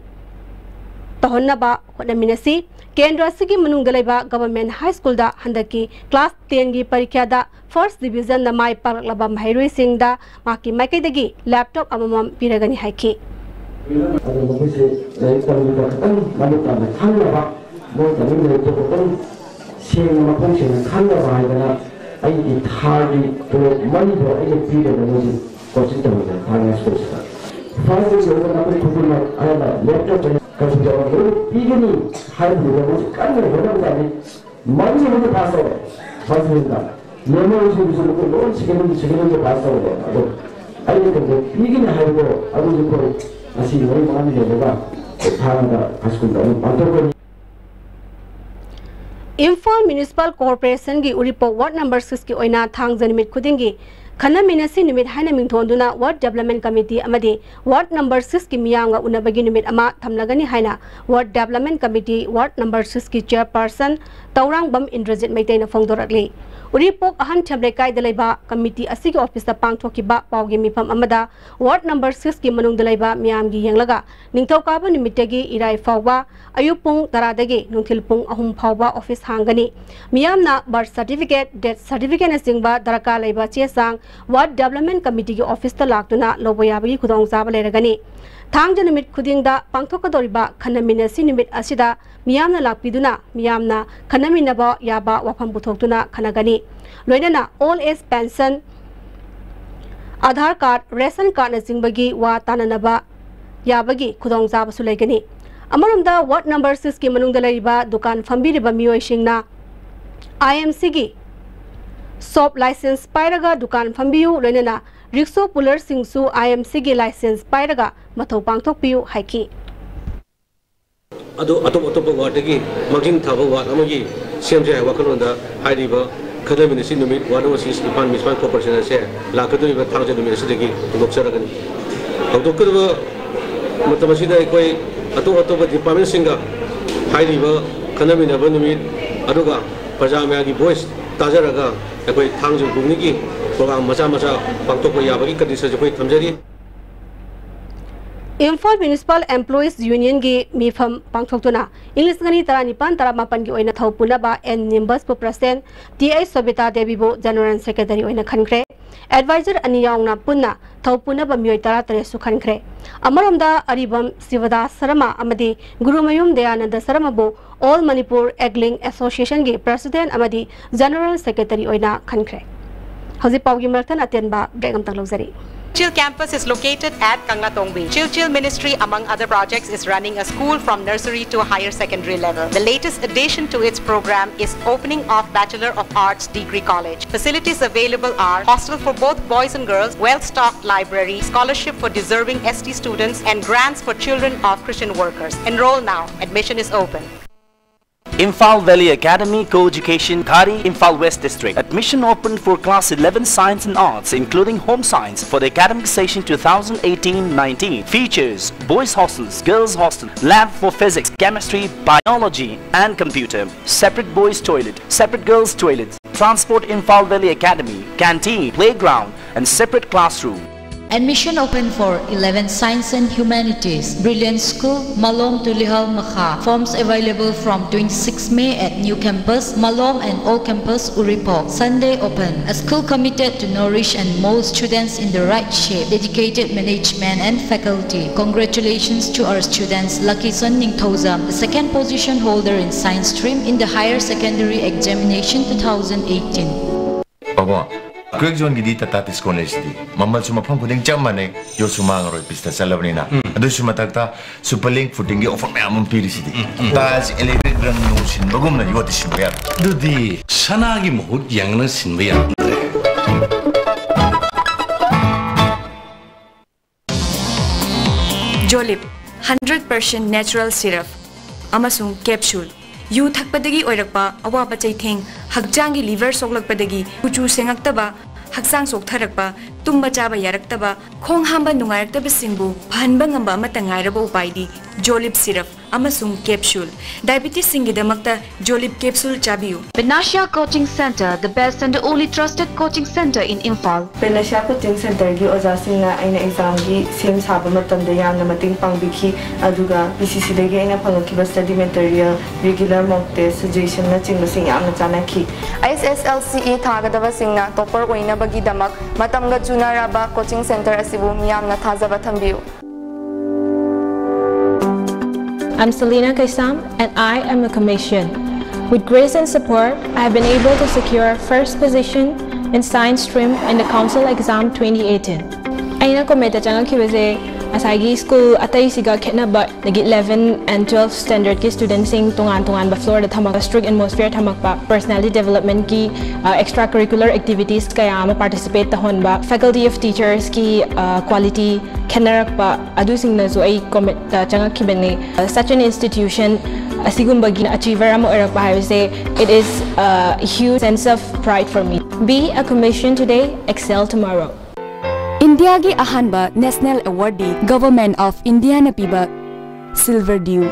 ꯇꯧꯍꯟꯅꯕ ꯍꯣꯠꯅꯃꯤꯟꯅꯁꯤ꯫ ꯀꯦꯟꯗ꯭ꯔ ꯑꯁꯤꯒꯤ ꯃꯅꯨꯡꯗ ꯂꯩꯕ ꯒꯚꯔꯟꯃꯦꯟꯠ ꯍꯥꯏ ꯁ꯭ꯀꯨꯜꯗ ꯍꯟꯗꯛꯀꯤ ꯀ꯭ꯂꯥꯁ ꯇꯦꯟꯒꯤ ꯄꯔꯤꯈ꯭ꯌꯥꯗ ꯐꯥꯔꯁ ꯗꯤꯕꯤꯖꯟꯗ ꯃꯥꯏ ꯄꯥꯛꯂꯛꯂꯕ ꯃꯍꯩꯔꯣꯏꯁꯤꯡꯗ ꯃꯍꯥꯛꯀꯤ ꯃꯥꯏꯀꯩꯗꯒꯤ ꯂꯦꯞꯇꯣꯞ ꯑꯃꯃꯝ ꯄꯤꯔꯒꯅꯤ ꯍꯥꯏꯈꯤ꯫ ꯑꯗꯣ ꯃꯈꯣꯏꯁꯦ ꯂꯥꯏꯔꯤꯛ ꯇꯝꯕꯗ ꯈꯤꯇꯪ ꯃꯃꯨꯠ ꯇꯥꯅ ꯈꯪꯅꯕ, ꯃꯣꯏ ꯇꯝꯃꯤꯕ ꯂꯥꯏꯔꯤꯛꯇꯣ ꯈꯤꯇꯪ ꯁꯦꯡꯅ, ꯃꯈꯣꯡ ꯁꯦꯡꯅ ꯈꯪꯅꯕ ꯍꯥꯏꯗꯅ ꯑꯩꯒꯤ ꯊꯥꯒꯤ ꯇꯣꯂꯣꯞ ꯃꯔꯤꯗꯣ ꯑꯩꯅ ꯄꯤꯗꯅ ꯃꯣꯏꯁꯦ ꯀꯣꯆꯤꯡ ꯇꯧꯍꯜꯂꯦ ꯊꯥꯡꯒ ꯁ꯭ꯀꯨꯜꯁꯤꯗ꯫ ꯐꯥꯔꯁ ꯗꯦꯁꯤꯗ ꯃꯈꯣꯏ ꯈꯨꯗꯤꯡꯃꯛ ꯑꯌꯥꯝꯕ ꯂꯦꯞꯇꯣꯞ ꯑꯣꯏꯅ ꯀꯝꯄ꯭ꯌꯨꯇꯔ ꯑꯣꯏꯅ ꯂꯣꯏꯅ ꯄꯤꯒꯅꯤ ꯍꯥꯏꯕꯗꯨꯗ ꯃꯣꯏꯁꯦ ꯀꯟꯅ ꯍꯣꯠꯅꯕꯖꯥꯠꯅꯤ꯫ ꯃꯔꯤ ꯑꯃꯗꯤ ꯄꯥꯁ ꯇꯧꯔꯦ ꯐꯥꯔꯁ ꯗꯤꯕꯤꯖꯟꯗ꯫ ꯃꯦꯃꯣꯔꯤꯁꯤꯡꯗꯨꯁꯨ ꯃꯈꯣꯏ ꯂꯣꯏ ꯁꯦꯀꯦꯟ ꯗꯤꯕꯤꯖꯟ, ꯁꯦꯀꯦꯟ ꯗꯤꯕꯤꯖꯟ ꯄꯥꯁ ꯇꯧꯔꯦ꯫ ꯑꯗꯣ ꯑꯩꯅ ꯀꯩꯅꯣ ꯄꯤꯒꯅꯤ ꯍꯥꯏꯕꯗꯣ ꯑꯗꯨꯁꯨ ꯑꯩꯈꯣꯏ ꯉꯁꯤ ꯃꯔꯤ ꯃꯉꯥꯅꯤ ꯂꯩꯔꯒ ꯊꯥꯡꯒꯗ ꯍꯥꯏ ꯁ꯭ꯀꯨꯜꯗ ꯑꯃꯨꯛ ꯄꯥꯡꯊꯣꯛꯀꯅꯤ꯫ ꯏꯝꯐꯥꯜ ꯃ꯭ꯌꯨꯅꯤꯁꯤꯄꯥꯜ ꯀꯣꯔꯄꯣꯔꯦꯁꯟꯒꯤ ꯎꯔꯤꯄꯣꯛ ꯋꯥꯔꯗ ꯅꯝꯕꯔ ꯁꯤꯛꯁꯀꯤ ꯑꯣꯏꯅ ꯊꯥꯡꯖ ꯅꯨꯃꯤꯠ ꯈꯨꯗꯤꯡꯒꯤ ꯈꯟꯅꯃꯤꯟꯅꯁꯤ ꯅꯨꯃꯤꯠ ꯍꯥꯏꯅ ꯃꯤꯡꯊꯣꯟꯗꯨꯅ ꯋꯥꯔꯗ ꯗꯤꯕ꯭ꯂꯞꯃꯦꯟꯠ ꯀꯃꯤꯇꯤ ꯑꯃꯗꯤ ꯋꯥꯔꯗ ꯅꯝꯕꯔ ꯁꯤꯛꯁꯀꯤ ꯃꯤꯌꯥꯝꯒ ꯎꯅꯕꯒꯤ ꯅꯨꯃꯤꯠ ꯑꯃ ꯊꯝꯂꯒꯅꯤ ꯍꯥꯏꯅ ꯋꯥꯔꯗ ꯗꯤꯕ꯭ꯂꯞꯃꯦꯟꯠ ꯀꯃꯤꯇꯤ ꯋꯥꯔꯗ ꯅꯝꯕꯔ ꯁꯤꯛꯁꯀꯤ ꯆꯤꯌꯔꯄꯔꯁꯟ ꯇꯧꯔꯥꯡꯕꯝ ꯏꯟꯗ꯭ꯔꯖꯤꯠ ꯃꯩꯇꯩꯅ ꯐꯣꯡꯗꯣꯔꯛꯂꯤ꯫ ꯎꯔꯤꯄꯣꯛ ꯑꯍꯟꯊꯦꯝ ꯂꯩꯀꯥꯏꯗ ꯂꯩꯕ ꯀꯃꯤꯇꯤ ꯑꯁꯤꯒꯤ ꯑꯣꯐꯤꯁꯇ ꯄꯥꯡꯊꯣꯛꯈꯤꯕ ꯄꯥꯎꯒꯤ ꯃꯤꯐꯝ ꯑꯃꯗ ꯋꯥꯔꯗ ꯅꯝꯕꯔ ꯁꯤꯛꯁꯀꯤ ꯃꯅꯨꯡꯗ ꯂꯩꯕ ꯃꯤꯌꯥꯝꯒꯤ ꯌꯦꯡꯂꯒ ꯅꯤꯡꯊꯧꯀꯥꯕ ꯅꯨꯃꯤꯠꯇꯒꯤ ꯏꯔꯥꯏ ꯐꯥꯎꯕ ꯑꯌꯨꯛ ꯄꯨꯡ ꯇꯔꯥꯗꯒꯤ ꯅꯨꯡꯊꯤꯜ ꯄꯨꯡ ꯑꯍꯨꯝ ꯐꯥꯎꯕ ꯑꯣꯐꯤꯁ ꯍꯥꯡꯒꯅꯤ꯫ ꯃꯤꯌꯥꯝꯅ ꯕꯔꯊ ꯁꯥꯔꯇꯤꯐꯤꯀꯦꯠ, ꯗꯦꯊ ꯁꯥꯔꯇꯤꯐꯤꯀꯦꯠꯅꯆꯤꯡꯕ ꯗꯔꯀꯥꯔ ꯂꯩꯕ ꯆꯦ ꯆꯥꯡ ꯋꯥꯔꯗ ꯗꯤꯕ꯭ꯂꯞꯃꯦꯟꯠ ꯀꯃꯤꯇꯤꯒꯤ ꯑꯣꯐꯤꯁꯇ ꯂꯥꯛꯇꯨꯅ ꯂꯧꯕ ꯌꯥꯕꯒꯤ ꯈꯨꯗꯣꯡꯆꯥꯕ ꯂꯩꯔꯒꯅꯤ꯫ ꯊꯥꯡꯖ ꯅꯨꯃꯤꯠ ꯈꯨꯗꯤꯡꯗ ꯄꯥꯡꯊꯣꯛꯀꯗꯧꯔꯤꯕ ꯈꯟꯅꯃꯤꯟꯅꯁꯤ ꯅꯨꯃꯤꯠ ꯑꯁꯤꯗ ꯃꯤꯌꯥꯝꯅ ꯂꯥꯛꯄꯤꯗꯨꯅ ꯃꯤꯌꯥꯝꯅ ꯈꯟꯅꯃꯤꯟꯅꯕ ꯌꯥꯕ ꯋꯥꯐꯝ ꯄꯨꯊꯣꯛꯇꯨꯅ ꯈꯟꯅꯒꯅꯤ꯫ ꯂꯣꯏꯅꯅ old age pension, Aadhaar card, ration ꯀꯥꯔꯗꯅꯆꯤꯡꯕꯒꯤ ꯋꯥ ꯇꯥꯅꯅꯕ ꯌꯥꯕꯒꯤ ꯈꯨꯗꯣꯡꯆꯥꯕꯁꯨ ꯂꯩꯒꯅꯤ꯫ ꯑꯃꯔꯣꯝꯗ ꯋꯥꯔꯗ ꯅꯝꯕꯔ ꯁꯤꯛꯁꯀꯤ ꯃꯅꯨꯡꯗ ꯂꯩꯔꯤꯕ ꯗꯨꯀꯥꯟ ꯐꯝꯕꯤꯔꯤꯕ ꯃꯤꯑꯣꯏꯁꯤꯡꯅ ꯑꯥꯏ ꯑꯦꯝ ꯁꯤꯒꯤ ꯁꯣꯞ ꯂꯥꯏꯁꯦꯟꯁ ꯄꯥꯏꯔꯒ ꯗꯨꯀꯥꯟ ꯐꯝꯕꯤꯌꯨ, ꯂꯣꯏꯅꯅ ꯔꯤꯛꯁꯣ ꯄꯨꯂꯔꯁꯤꯡꯁꯨ ꯑꯥꯏ ꯑꯦꯝ ꯁꯤꯒꯤ ꯂꯥꯏꯁꯦꯟꯁ ꯄꯥꯏꯔꯒ ꯃꯊꯧ ꯄꯥꯡꯊꯣꯛꯄꯤꯌꯨ ꯍꯥꯏꯈꯤ꯫ ꯑꯗꯨ ꯑꯇꯣꯞ ꯑꯇꯣꯞꯄ ꯋꯥꯔꯗꯇꯒꯤ ꯃꯥꯡꯖꯤꯟ ꯊꯥꯕ ꯋꯥꯔꯗ ꯑꯃꯒꯤ ꯁꯦꯝꯁꯦ ꯍꯥꯏꯕ ꯋꯥꯈꯜꯂꯣꯟꯗ ꯍꯥꯏꯔꯤꯕ ꯈꯟꯅꯃꯤꯟꯅꯁꯤ ꯅꯨꯃꯤꯠ ward number six Imphal municipal corporation ꯑꯁꯦ ꯂꯥꯛꯀꯗꯧꯔꯤꯕ ꯊꯥꯡꯖ ꯅꯨꯃꯤꯠ ꯑꯁꯤꯗꯒꯤ ꯍꯧꯗꯣꯛꯆꯔꯒꯅꯤ꯫ ꯍꯧꯗꯣꯛꯀꯗꯕ ꯃꯇꯝ ꯑꯁꯤꯗ ꯑꯩꯈꯣꯏ ꯑꯇꯣꯞ ꯑꯇꯣꯞꯄ ꯗꯤꯄꯥꯔꯠꯃꯦꯟꯁꯤꯡꯒ ꯍꯥꯏꯔꯤꯕ ꯈꯟꯅꯃꯤꯟꯅꯕ ꯅꯨꯃꯤꯠ ꯑꯗꯨꯒ ꯄ꯭ꯔꯖꯥ ꯃꯌꯥꯝꯒꯤ ꯚꯣꯏꯁ ꯇꯥꯖꯔꯒ ꯑꯩꯈꯣꯏ ꯊꯥꯡꯖ ꯄꯨꯡꯅꯤꯒꯤ ꯄ꯭ꯔꯣꯒ꯭ꯔꯥꯝ ꯃꯆꯥ ꯃꯆꯥ ꯄꯥꯡꯊꯣꯛꯄ ꯌꯥꯕꯒꯤ ꯀꯟꯗꯤꯁꯟꯁꯨ ꯑꯩꯈꯣꯏ ꯊꯝꯖꯔꯤ꯫ ꯏꯝꯐꯥꯜ ꯃ꯭ꯌꯨꯅꯤꯁꯤꯄꯥꯜ ꯑꯦꯝꯄ꯭ꯂꯣꯌꯤꯁ ꯌꯨꯅꯤꯌꯟꯒꯤ ꯃꯤꯐꯝ ꯄꯥꯡꯊꯣꯛꯇꯨꯅ ꯏꯪ ꯂꯤꯁꯤꯡ ꯑꯅꯤ ꯇꯔꯥꯅꯤꯄꯥꯟ ꯇꯔꯥꯃꯥꯄꯟꯒꯤ ꯑꯣꯏꯅ ꯊꯧ ꯄꯨꯅꯕ ꯑꯦꯟ ꯅꯤꯝꯕꯁꯄꯨ ꯄ꯭ꯔꯁꯤꯗꯦꯟꯠ, ꯇꯤ ꯑꯩꯆ ꯁꯣꯕꯤꯇꯥ ꯗꯦꯕꯤꯕꯨ ꯖꯦꯅꯔꯦꯜ ꯁꯦꯀ꯭ꯔꯦꯇꯔꯤ ꯑꯣꯏꯅ ꯈꯟꯈ꯭ꯔꯦ꯫ ꯑꯦꯗꯚꯥꯏꯖꯔ ꯑꯅꯤ ꯌꯥꯎꯅ ꯄꯨꯟꯅ ꯊꯧ ꯄꯨꯅꯕ ꯃꯤꯑꯣꯏ ꯇꯔꯥꯇꯔꯦꯠꯁꯨ ꯈꯟꯈ꯭ꯔꯦ꯫ ꯑꯃꯔꯣꯝꯗ ꯑꯔꯤꯕꯝ ꯁꯤꯕꯗꯥꯁ ꯁꯔꯃ ꯑꯃꯗꯤ ꯒꯨꯔꯨꯃꯌꯨꯝ ꯗꯌꯥꯅꯟꯗ ꯁꯔꯃꯕꯨ ꯑꯣꯜ ꯃꯅꯤꯄꯨꯔ ꯑꯦꯒ꯭ꯂꯤꯡ ꯑꯦꯁꯣꯁꯤꯌꯦꯁꯟꯒꯤ ꯄ꯭ꯔꯁꯤꯗꯦꯟꯠ ꯑꯃꯗꯤ ꯖꯦꯅꯔꯦꯜ ꯁꯦꯀ꯭ꯔꯦꯇꯔꯤ ꯑꯣꯏꯅ ꯈꯟꯈ꯭ꯔꯦ꯫ ꯍꯧꯖꯤꯛ ꯄꯥꯎꯒꯤ ꯃꯔꯛꯇ ꯑꯇꯦꯟꯕ ꯕ꯭ꯔꯦꯛ ꯑꯃꯇꯪ ꯂꯧꯖꯔꯤ꯫ Chil campus is located at Kanglatongbi. Chil Chil Ministry, among other projects, is running a school from nursery to higher secondary level. The latest addition to its program is opening of Bachelor of Arts Degree College. Facilities available are hostel for both boys and girls, well-stocked library, scholarship for deserving S T students, and grants for children of Christian workers. Enroll now. Admission is open. Imphal Valley Academy Co-Education, Ghari, Imphal West District. Admission open for class eleven Science and Arts, including Home Science, for the academic session two thousand eighteen nineteen. Features: boys hostels, girls hostel, lab for physics, chemistry, biology, and computer. Separate boys toilet, separate girls toilet. Transport: Imphal Valley Academy, canteen, playground, and separate classroom. Admission open for eleven Science and Humanities, Brilliant School, Malom Tulihal Makha. Forms available from twenty-six May at New Campus, Malom, and Old Campus, Uripok. Sunday open. A school committed to nourish and mold students in the right shape. Dedicated management and faculty. Congratulations to our students Lucky Son Ningthoujam, the second position holder in Science stream in the Higher Secondary Examination two thousand eighteen. ꯄꯥꯕꯨꯡ, quake ꯖꯣꯟꯒꯤꯗꯤ Tata discount ꯂꯩꯁꯤꯗꯤ꯫ ꯃꯃꯜꯁꯨ ꯃꯐꯝ ꯈꯨꯗꯤꯡ ꯆꯞ ꯃꯥꯟꯅꯩ, ꯌꯣꯠꯁꯨ ꯃꯥꯡꯉꯔꯣꯏ, ꯄꯤꯁꯇ ꯆꯠꯂꯕꯅꯤꯅ꯫ ꯎꯝ꯫ ꯑꯗꯨꯁꯨ ꯃꯊꯛꯇ super link ꯐꯨꯇꯤꯡꯒꯤ offer ꯃꯌꯥꯝ ꯑꯃ ꯄꯤꯔꯤꯁꯤꯗꯤ꯫ ꯎꯝ, ꯎꯝ꯫ ꯇꯥꯏꯜꯁ ꯏꯂꯦꯛꯇ꯭ꯔꯤꯛ ꯔꯪ ꯅꯨꯡ ꯁꯤꯟꯕꯒꯨꯝꯅ ꯌꯣꯠꯇꯤ ꯁꯤꯟꯕ ꯌꯥꯔꯣꯏ꯫ ꯑꯗꯨꯗꯤ ꯁꯅꯥꯒꯤ ꯃꯍꯨꯠ ꯌꯦꯡꯉꯒ ꯁꯤꯟꯕ ꯌꯥꯔꯣꯏ꯫ Jolip, hundred percent natural syrup. ꯑꯃꯁꯨꯡ capsule꯫ ꯌꯨ ꯊꯛꯄꯗꯒꯤ ꯑꯣꯏꯔꯛꯄ ꯑꯋꯥꯕ ꯆꯩꯊꯦꯡ, ꯍꯛꯆꯥꯡꯒꯤ liver ꯁꯣꯛꯂꯛꯄꯗꯒꯤ ꯀꯨꯆꯨ ꯁꯦꯡꯉꯛꯇꯕ, ꯍꯛꯆꯥꯡ ꯆꯣꯛꯊꯔꯛꯄ, ꯇꯨꯝꯕ ꯆꯥꯕ ꯌꯥꯔꯛꯇꯕ, ꯈꯣꯡ ꯍꯥꯝꯕ ꯅꯨꯡꯉꯥꯏꯔꯛꯇꯕꯁꯤꯡꯕꯨ ꯐꯍꯟꯕ ꯉꯝꯕ ꯑꯃꯠꯇ ꯉꯥꯏꯔꯕ ꯎꯄꯥꯏꯗꯤ Jolib syrup ꯑꯃꯁꯨꯡ capsule꯫ Diabetesꯁꯤꯡꯒꯤꯗꯃꯛꯇ Jolib capsule ꯆꯥꯕꯤꯌꯨ꯫ Panacea Coaching Center, the best and only trusted coaching center in Imphal. Panacea Coaching Centerꯒꯤ ꯑꯣꯖꯥꯁꯤꯡꯅ ꯑꯩꯅ examꯒꯤ ꯁꯦꯝ ꯁꯥꯕ ꯃꯇꯝꯗ ꯌꯥꯝꯅ ꯃꯇꯦꯡ ꯄꯥꯡꯕꯤꯈꯤ, ꯑꯗꯨꯒ ꯄꯤ ꯁꯤ ꯁꯤꯗꯒꯤ ꯑꯩꯅ ꯐꯪꯂꯛꯈꯤꯕ study material, regular mock test, suggestionꯅꯆꯤꯡꯕꯁꯤꯡ ꯌꯥꯝꯅ ꯆꯥꯟꯅꯈꯤ꯫ ꯑꯦꯁ ꯑꯦꯁ ꯑꯦꯜ ꯁꯤ ꯏ ꯊꯥꯒꯗꯕꯁꯤꯡꯅ topper ꯑꯣꯏꯅꯕꯒꯤꯗꯃꯛ ꯃꯇꯝꯒ ꯆꯨꯅꯔꯕ coaching center ꯑꯁꯤꯕꯨ ꯃꯤꯌꯥꯝꯅ ꯊꯥꯖꯕ ꯊꯝꯕꯤꯌꯨ꯫ I'm Selena Kaisam, and I am a commission. With grace and support, I have been able to secure first position in science stream in the council exam twenty eighteen. ꯑꯩꯅ COMETꯇ ꯆꯪꯉꯛꯈꯤꯕꯁꯦ ꯉꯁꯥꯏꯒꯤ school ꯑꯇꯩꯁꯤꯒ ꯈꯦꯠꯅꯕ, ꯑꯗꯒꯤ eleven and twelve standardꯀꯤ studentꯁꯤꯡ ꯇꯣꯉꯥꯟ ꯇꯣꯉꯥꯟꯕ floorꯗ ꯊꯝꯃꯛꯄ, strict atmosphere ꯊꯝꯃꯛꯄ, personality developmentꯀꯤ extra curricular activities ꯀꯌꯥ ꯑꯃ participate ꯇꯧꯍꯟꯕ, faculty of teachersꯀꯤ quality ꯈꯦꯠꯅꯔꯛꯄ, ꯑꯗꯨꯁꯤꯡꯅꯁꯨ ꯑꯩ COMETꯇ ꯆꯪꯉꯛꯈꯤꯕꯅꯤ꯫ Such an institution, ꯑꯁꯤꯒꯨꯝꯕꯒꯤ achiever ꯑꯃ ꯑꯣꯏꯔꯛꯄ ꯍꯥꯏꯕꯁꯦ, it is a huge sense of pride for me. Be a commission today, excel tomorrow. ꯏꯟꯗꯤꯌꯥꯒꯤ ꯑꯍꯥꯟꯕ national awardꯗꯤ Government of Indiaꯅ ꯄꯤꯕ Silver Dew꯫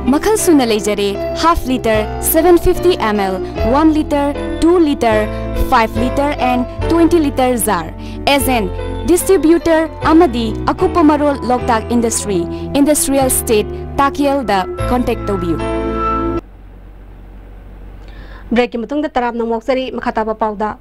ꯃꯈꯜ ꯁꯨꯅ ꯂꯩꯖꯔꯦ, half litre, seven fifty ml, one litre, two litre, five litre and twenty litre jar꯫ Agent, distributor ꯑꯃꯗꯤ ꯑꯀꯨꯞꯄ ꯃꯔꯣꯜ ꯂꯣꯛꯇꯥꯛ Industry, Industrial Estate, ꯇꯥꯀꯦꯜꯗ contact ꯇꯧꯕꯤꯌꯨ꯫ Breakꯀꯤ ꯃꯇꯨꯡꯗ ꯇꯔꯥꯝꯅ ꯑꯣꯛꯆꯔꯤ꯫ ꯃꯈꯥ ꯇꯥꯕ ꯄꯥꯎꯗ,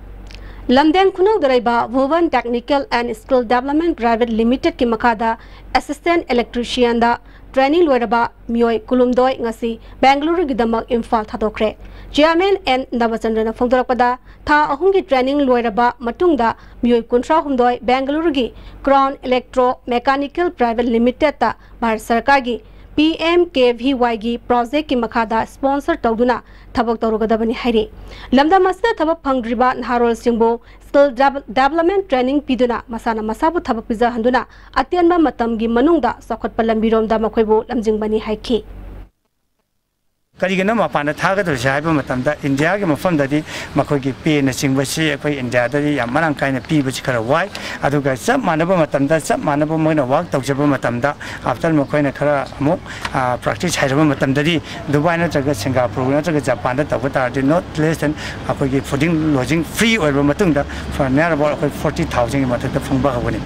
ꯂꯝꯗꯦꯡ ꯈꯨꯅꯧꯗ ꯂꯩꯕ Bhuvan Technical and Skill Development Private Limitedꯀꯤ ꯃꯈꯥꯗ assistant electricianꯗ training ꯂꯣꯏꯔꯕ ꯃꯤꯑꯣꯏ ꯀꯨꯟꯍꯨꯝꯗꯣꯏ ꯉꯁꯤ ꯕꯦꯡꯒꯂꯨꯔꯨꯒꯤꯗꯃꯛ ꯏꯝꯐꯥꯜ ꯊꯥꯗꯣꯛꯈ꯭ꯔꯦ꯫ Chairman N ꯅꯕꯆꯟꯗ꯭ꯔꯅ ꯐꯣꯡꯗꯣꯔꯛꯄꯗ, ꯊꯥ ꯑꯍꯨꯝꯒꯤ training ꯂꯣꯏꯔꯕ ꯃꯇꯨꯡꯗ ꯃꯤꯑꯣꯏ ꯀꯨꯟꯊ꯭ꯔꯥꯍꯨꯝꯗꯣꯏ ꯕꯦꯡꯒꯂꯨꯔꯨꯒꯤ Crown Electro Mechanical Private Limitedꯇ Bharat ꯁꯔꯀꯥꯔꯒꯤ P M K V Yꯒꯤ projectꯀꯤ ꯃꯈꯥꯗ sponsor ꯇꯧꯗꯨꯅ ꯊꯕꯛ ꯇꯧꯔꯨꯒꯗꯕꯅꯤ ꯍꯥꯏꯔꯤ꯫ ꯂꯝꯗꯝ ꯑꯁꯤꯗ ꯊꯕꯛ ꯐꯪꯗ꯭ꯔꯤꯕ ꯅꯍꯥꯔꯣꯜꯁꯤꯡꯕꯨ skill dev-, development training ꯄꯤꯗꯨꯅ ꯃꯁꯥꯅ ꯃꯁꯥꯕꯨ ꯊꯕꯛ ꯄꯤꯖꯍꯟꯗꯨꯅ ꯑꯇꯦꯟꯕ ꯃꯇꯝꯒꯤ ꯃꯅꯨꯡꯗ ꯆꯥꯎꯈꯠꯄ ꯂꯝꯕꯤꯔꯣꯝꯗ ꯃꯈꯣꯏꯕꯨ ꯂꯝꯖꯤꯡꯕꯅꯤ ꯍꯥꯏꯈꯤ꯫ ꯀꯔꯤꯒꯤꯅꯣ ꯃꯄꯥꯟꯗ ꯊꯥꯒꯗꯧꯔꯤꯁꯦ ꯍꯥꯏꯕ ꯃꯇꯝꯗ, ꯏꯟꯗꯤꯌꯥꯒꯤ ꯃꯐꯝꯗꯗꯤ ꯃꯈꯣꯏꯒꯤ ꯄꯦꯅꯆꯤꯡꯕꯁꯤ ꯑꯩꯈꯣꯏ ꯏꯟꯗꯤꯌꯥꯗꯗꯤ ꯌꯥꯝ ꯃꯔꯥꯡ ꯀꯥꯏꯅ ꯄꯤꯕꯁꯤ ꯈꯔ ꯋꯥꯏ꯫ ꯑꯗꯨꯒ ꯆꯞ ꯃꯥꯟꯅꯕ ꯃꯇꯝꯗ, ꯆꯞ ꯃꯥꯟꯅꯕ ꯃꯣꯏꯅ ꯋꯥꯔꯛ ꯇꯧꯖꯕ ꯃꯇꯝꯗ, ꯑꯥꯐꯇꯔ ꯃꯈꯣꯏꯅ ꯈꯔ ꯑꯃꯨꯛ ꯄ꯭ꯔꯦꯛꯇꯤꯁ ꯍꯩꯔꯕ ꯃꯇꯝꯗꯗꯤ, ꯗꯨꯕꯥꯏ ꯅꯠꯇ꯭ꯔꯒ ꯁꯤꯡꯒꯥꯄꯨꯔ ꯅꯠꯇ꯭ꯔꯒ ꯖꯄꯥꯟꯗ ꯇꯧꯕ ꯇꯥꯔꯗꯤ, ꯅꯣꯠ ꯂꯦꯁ ꯗꯦꯟ ꯑꯩꯈꯣꯏꯒꯤ ꯐꯨꯗꯤꯡ ꯂꯣꯗꯖꯤꯡ ꯐ꯭ꯔꯤ ꯑꯣꯏꯔꯕ ꯃꯇꯨꯡꯗ, ꯐ-, near about ꯑꯩꯈꯣꯏ ꯐꯣꯔꯇꯤ ꯊꯥꯎꯖꯟꯒꯤ ꯃꯊꯛꯇ ꯐꯪꯕ ꯍꯧꯒꯅꯤ꯫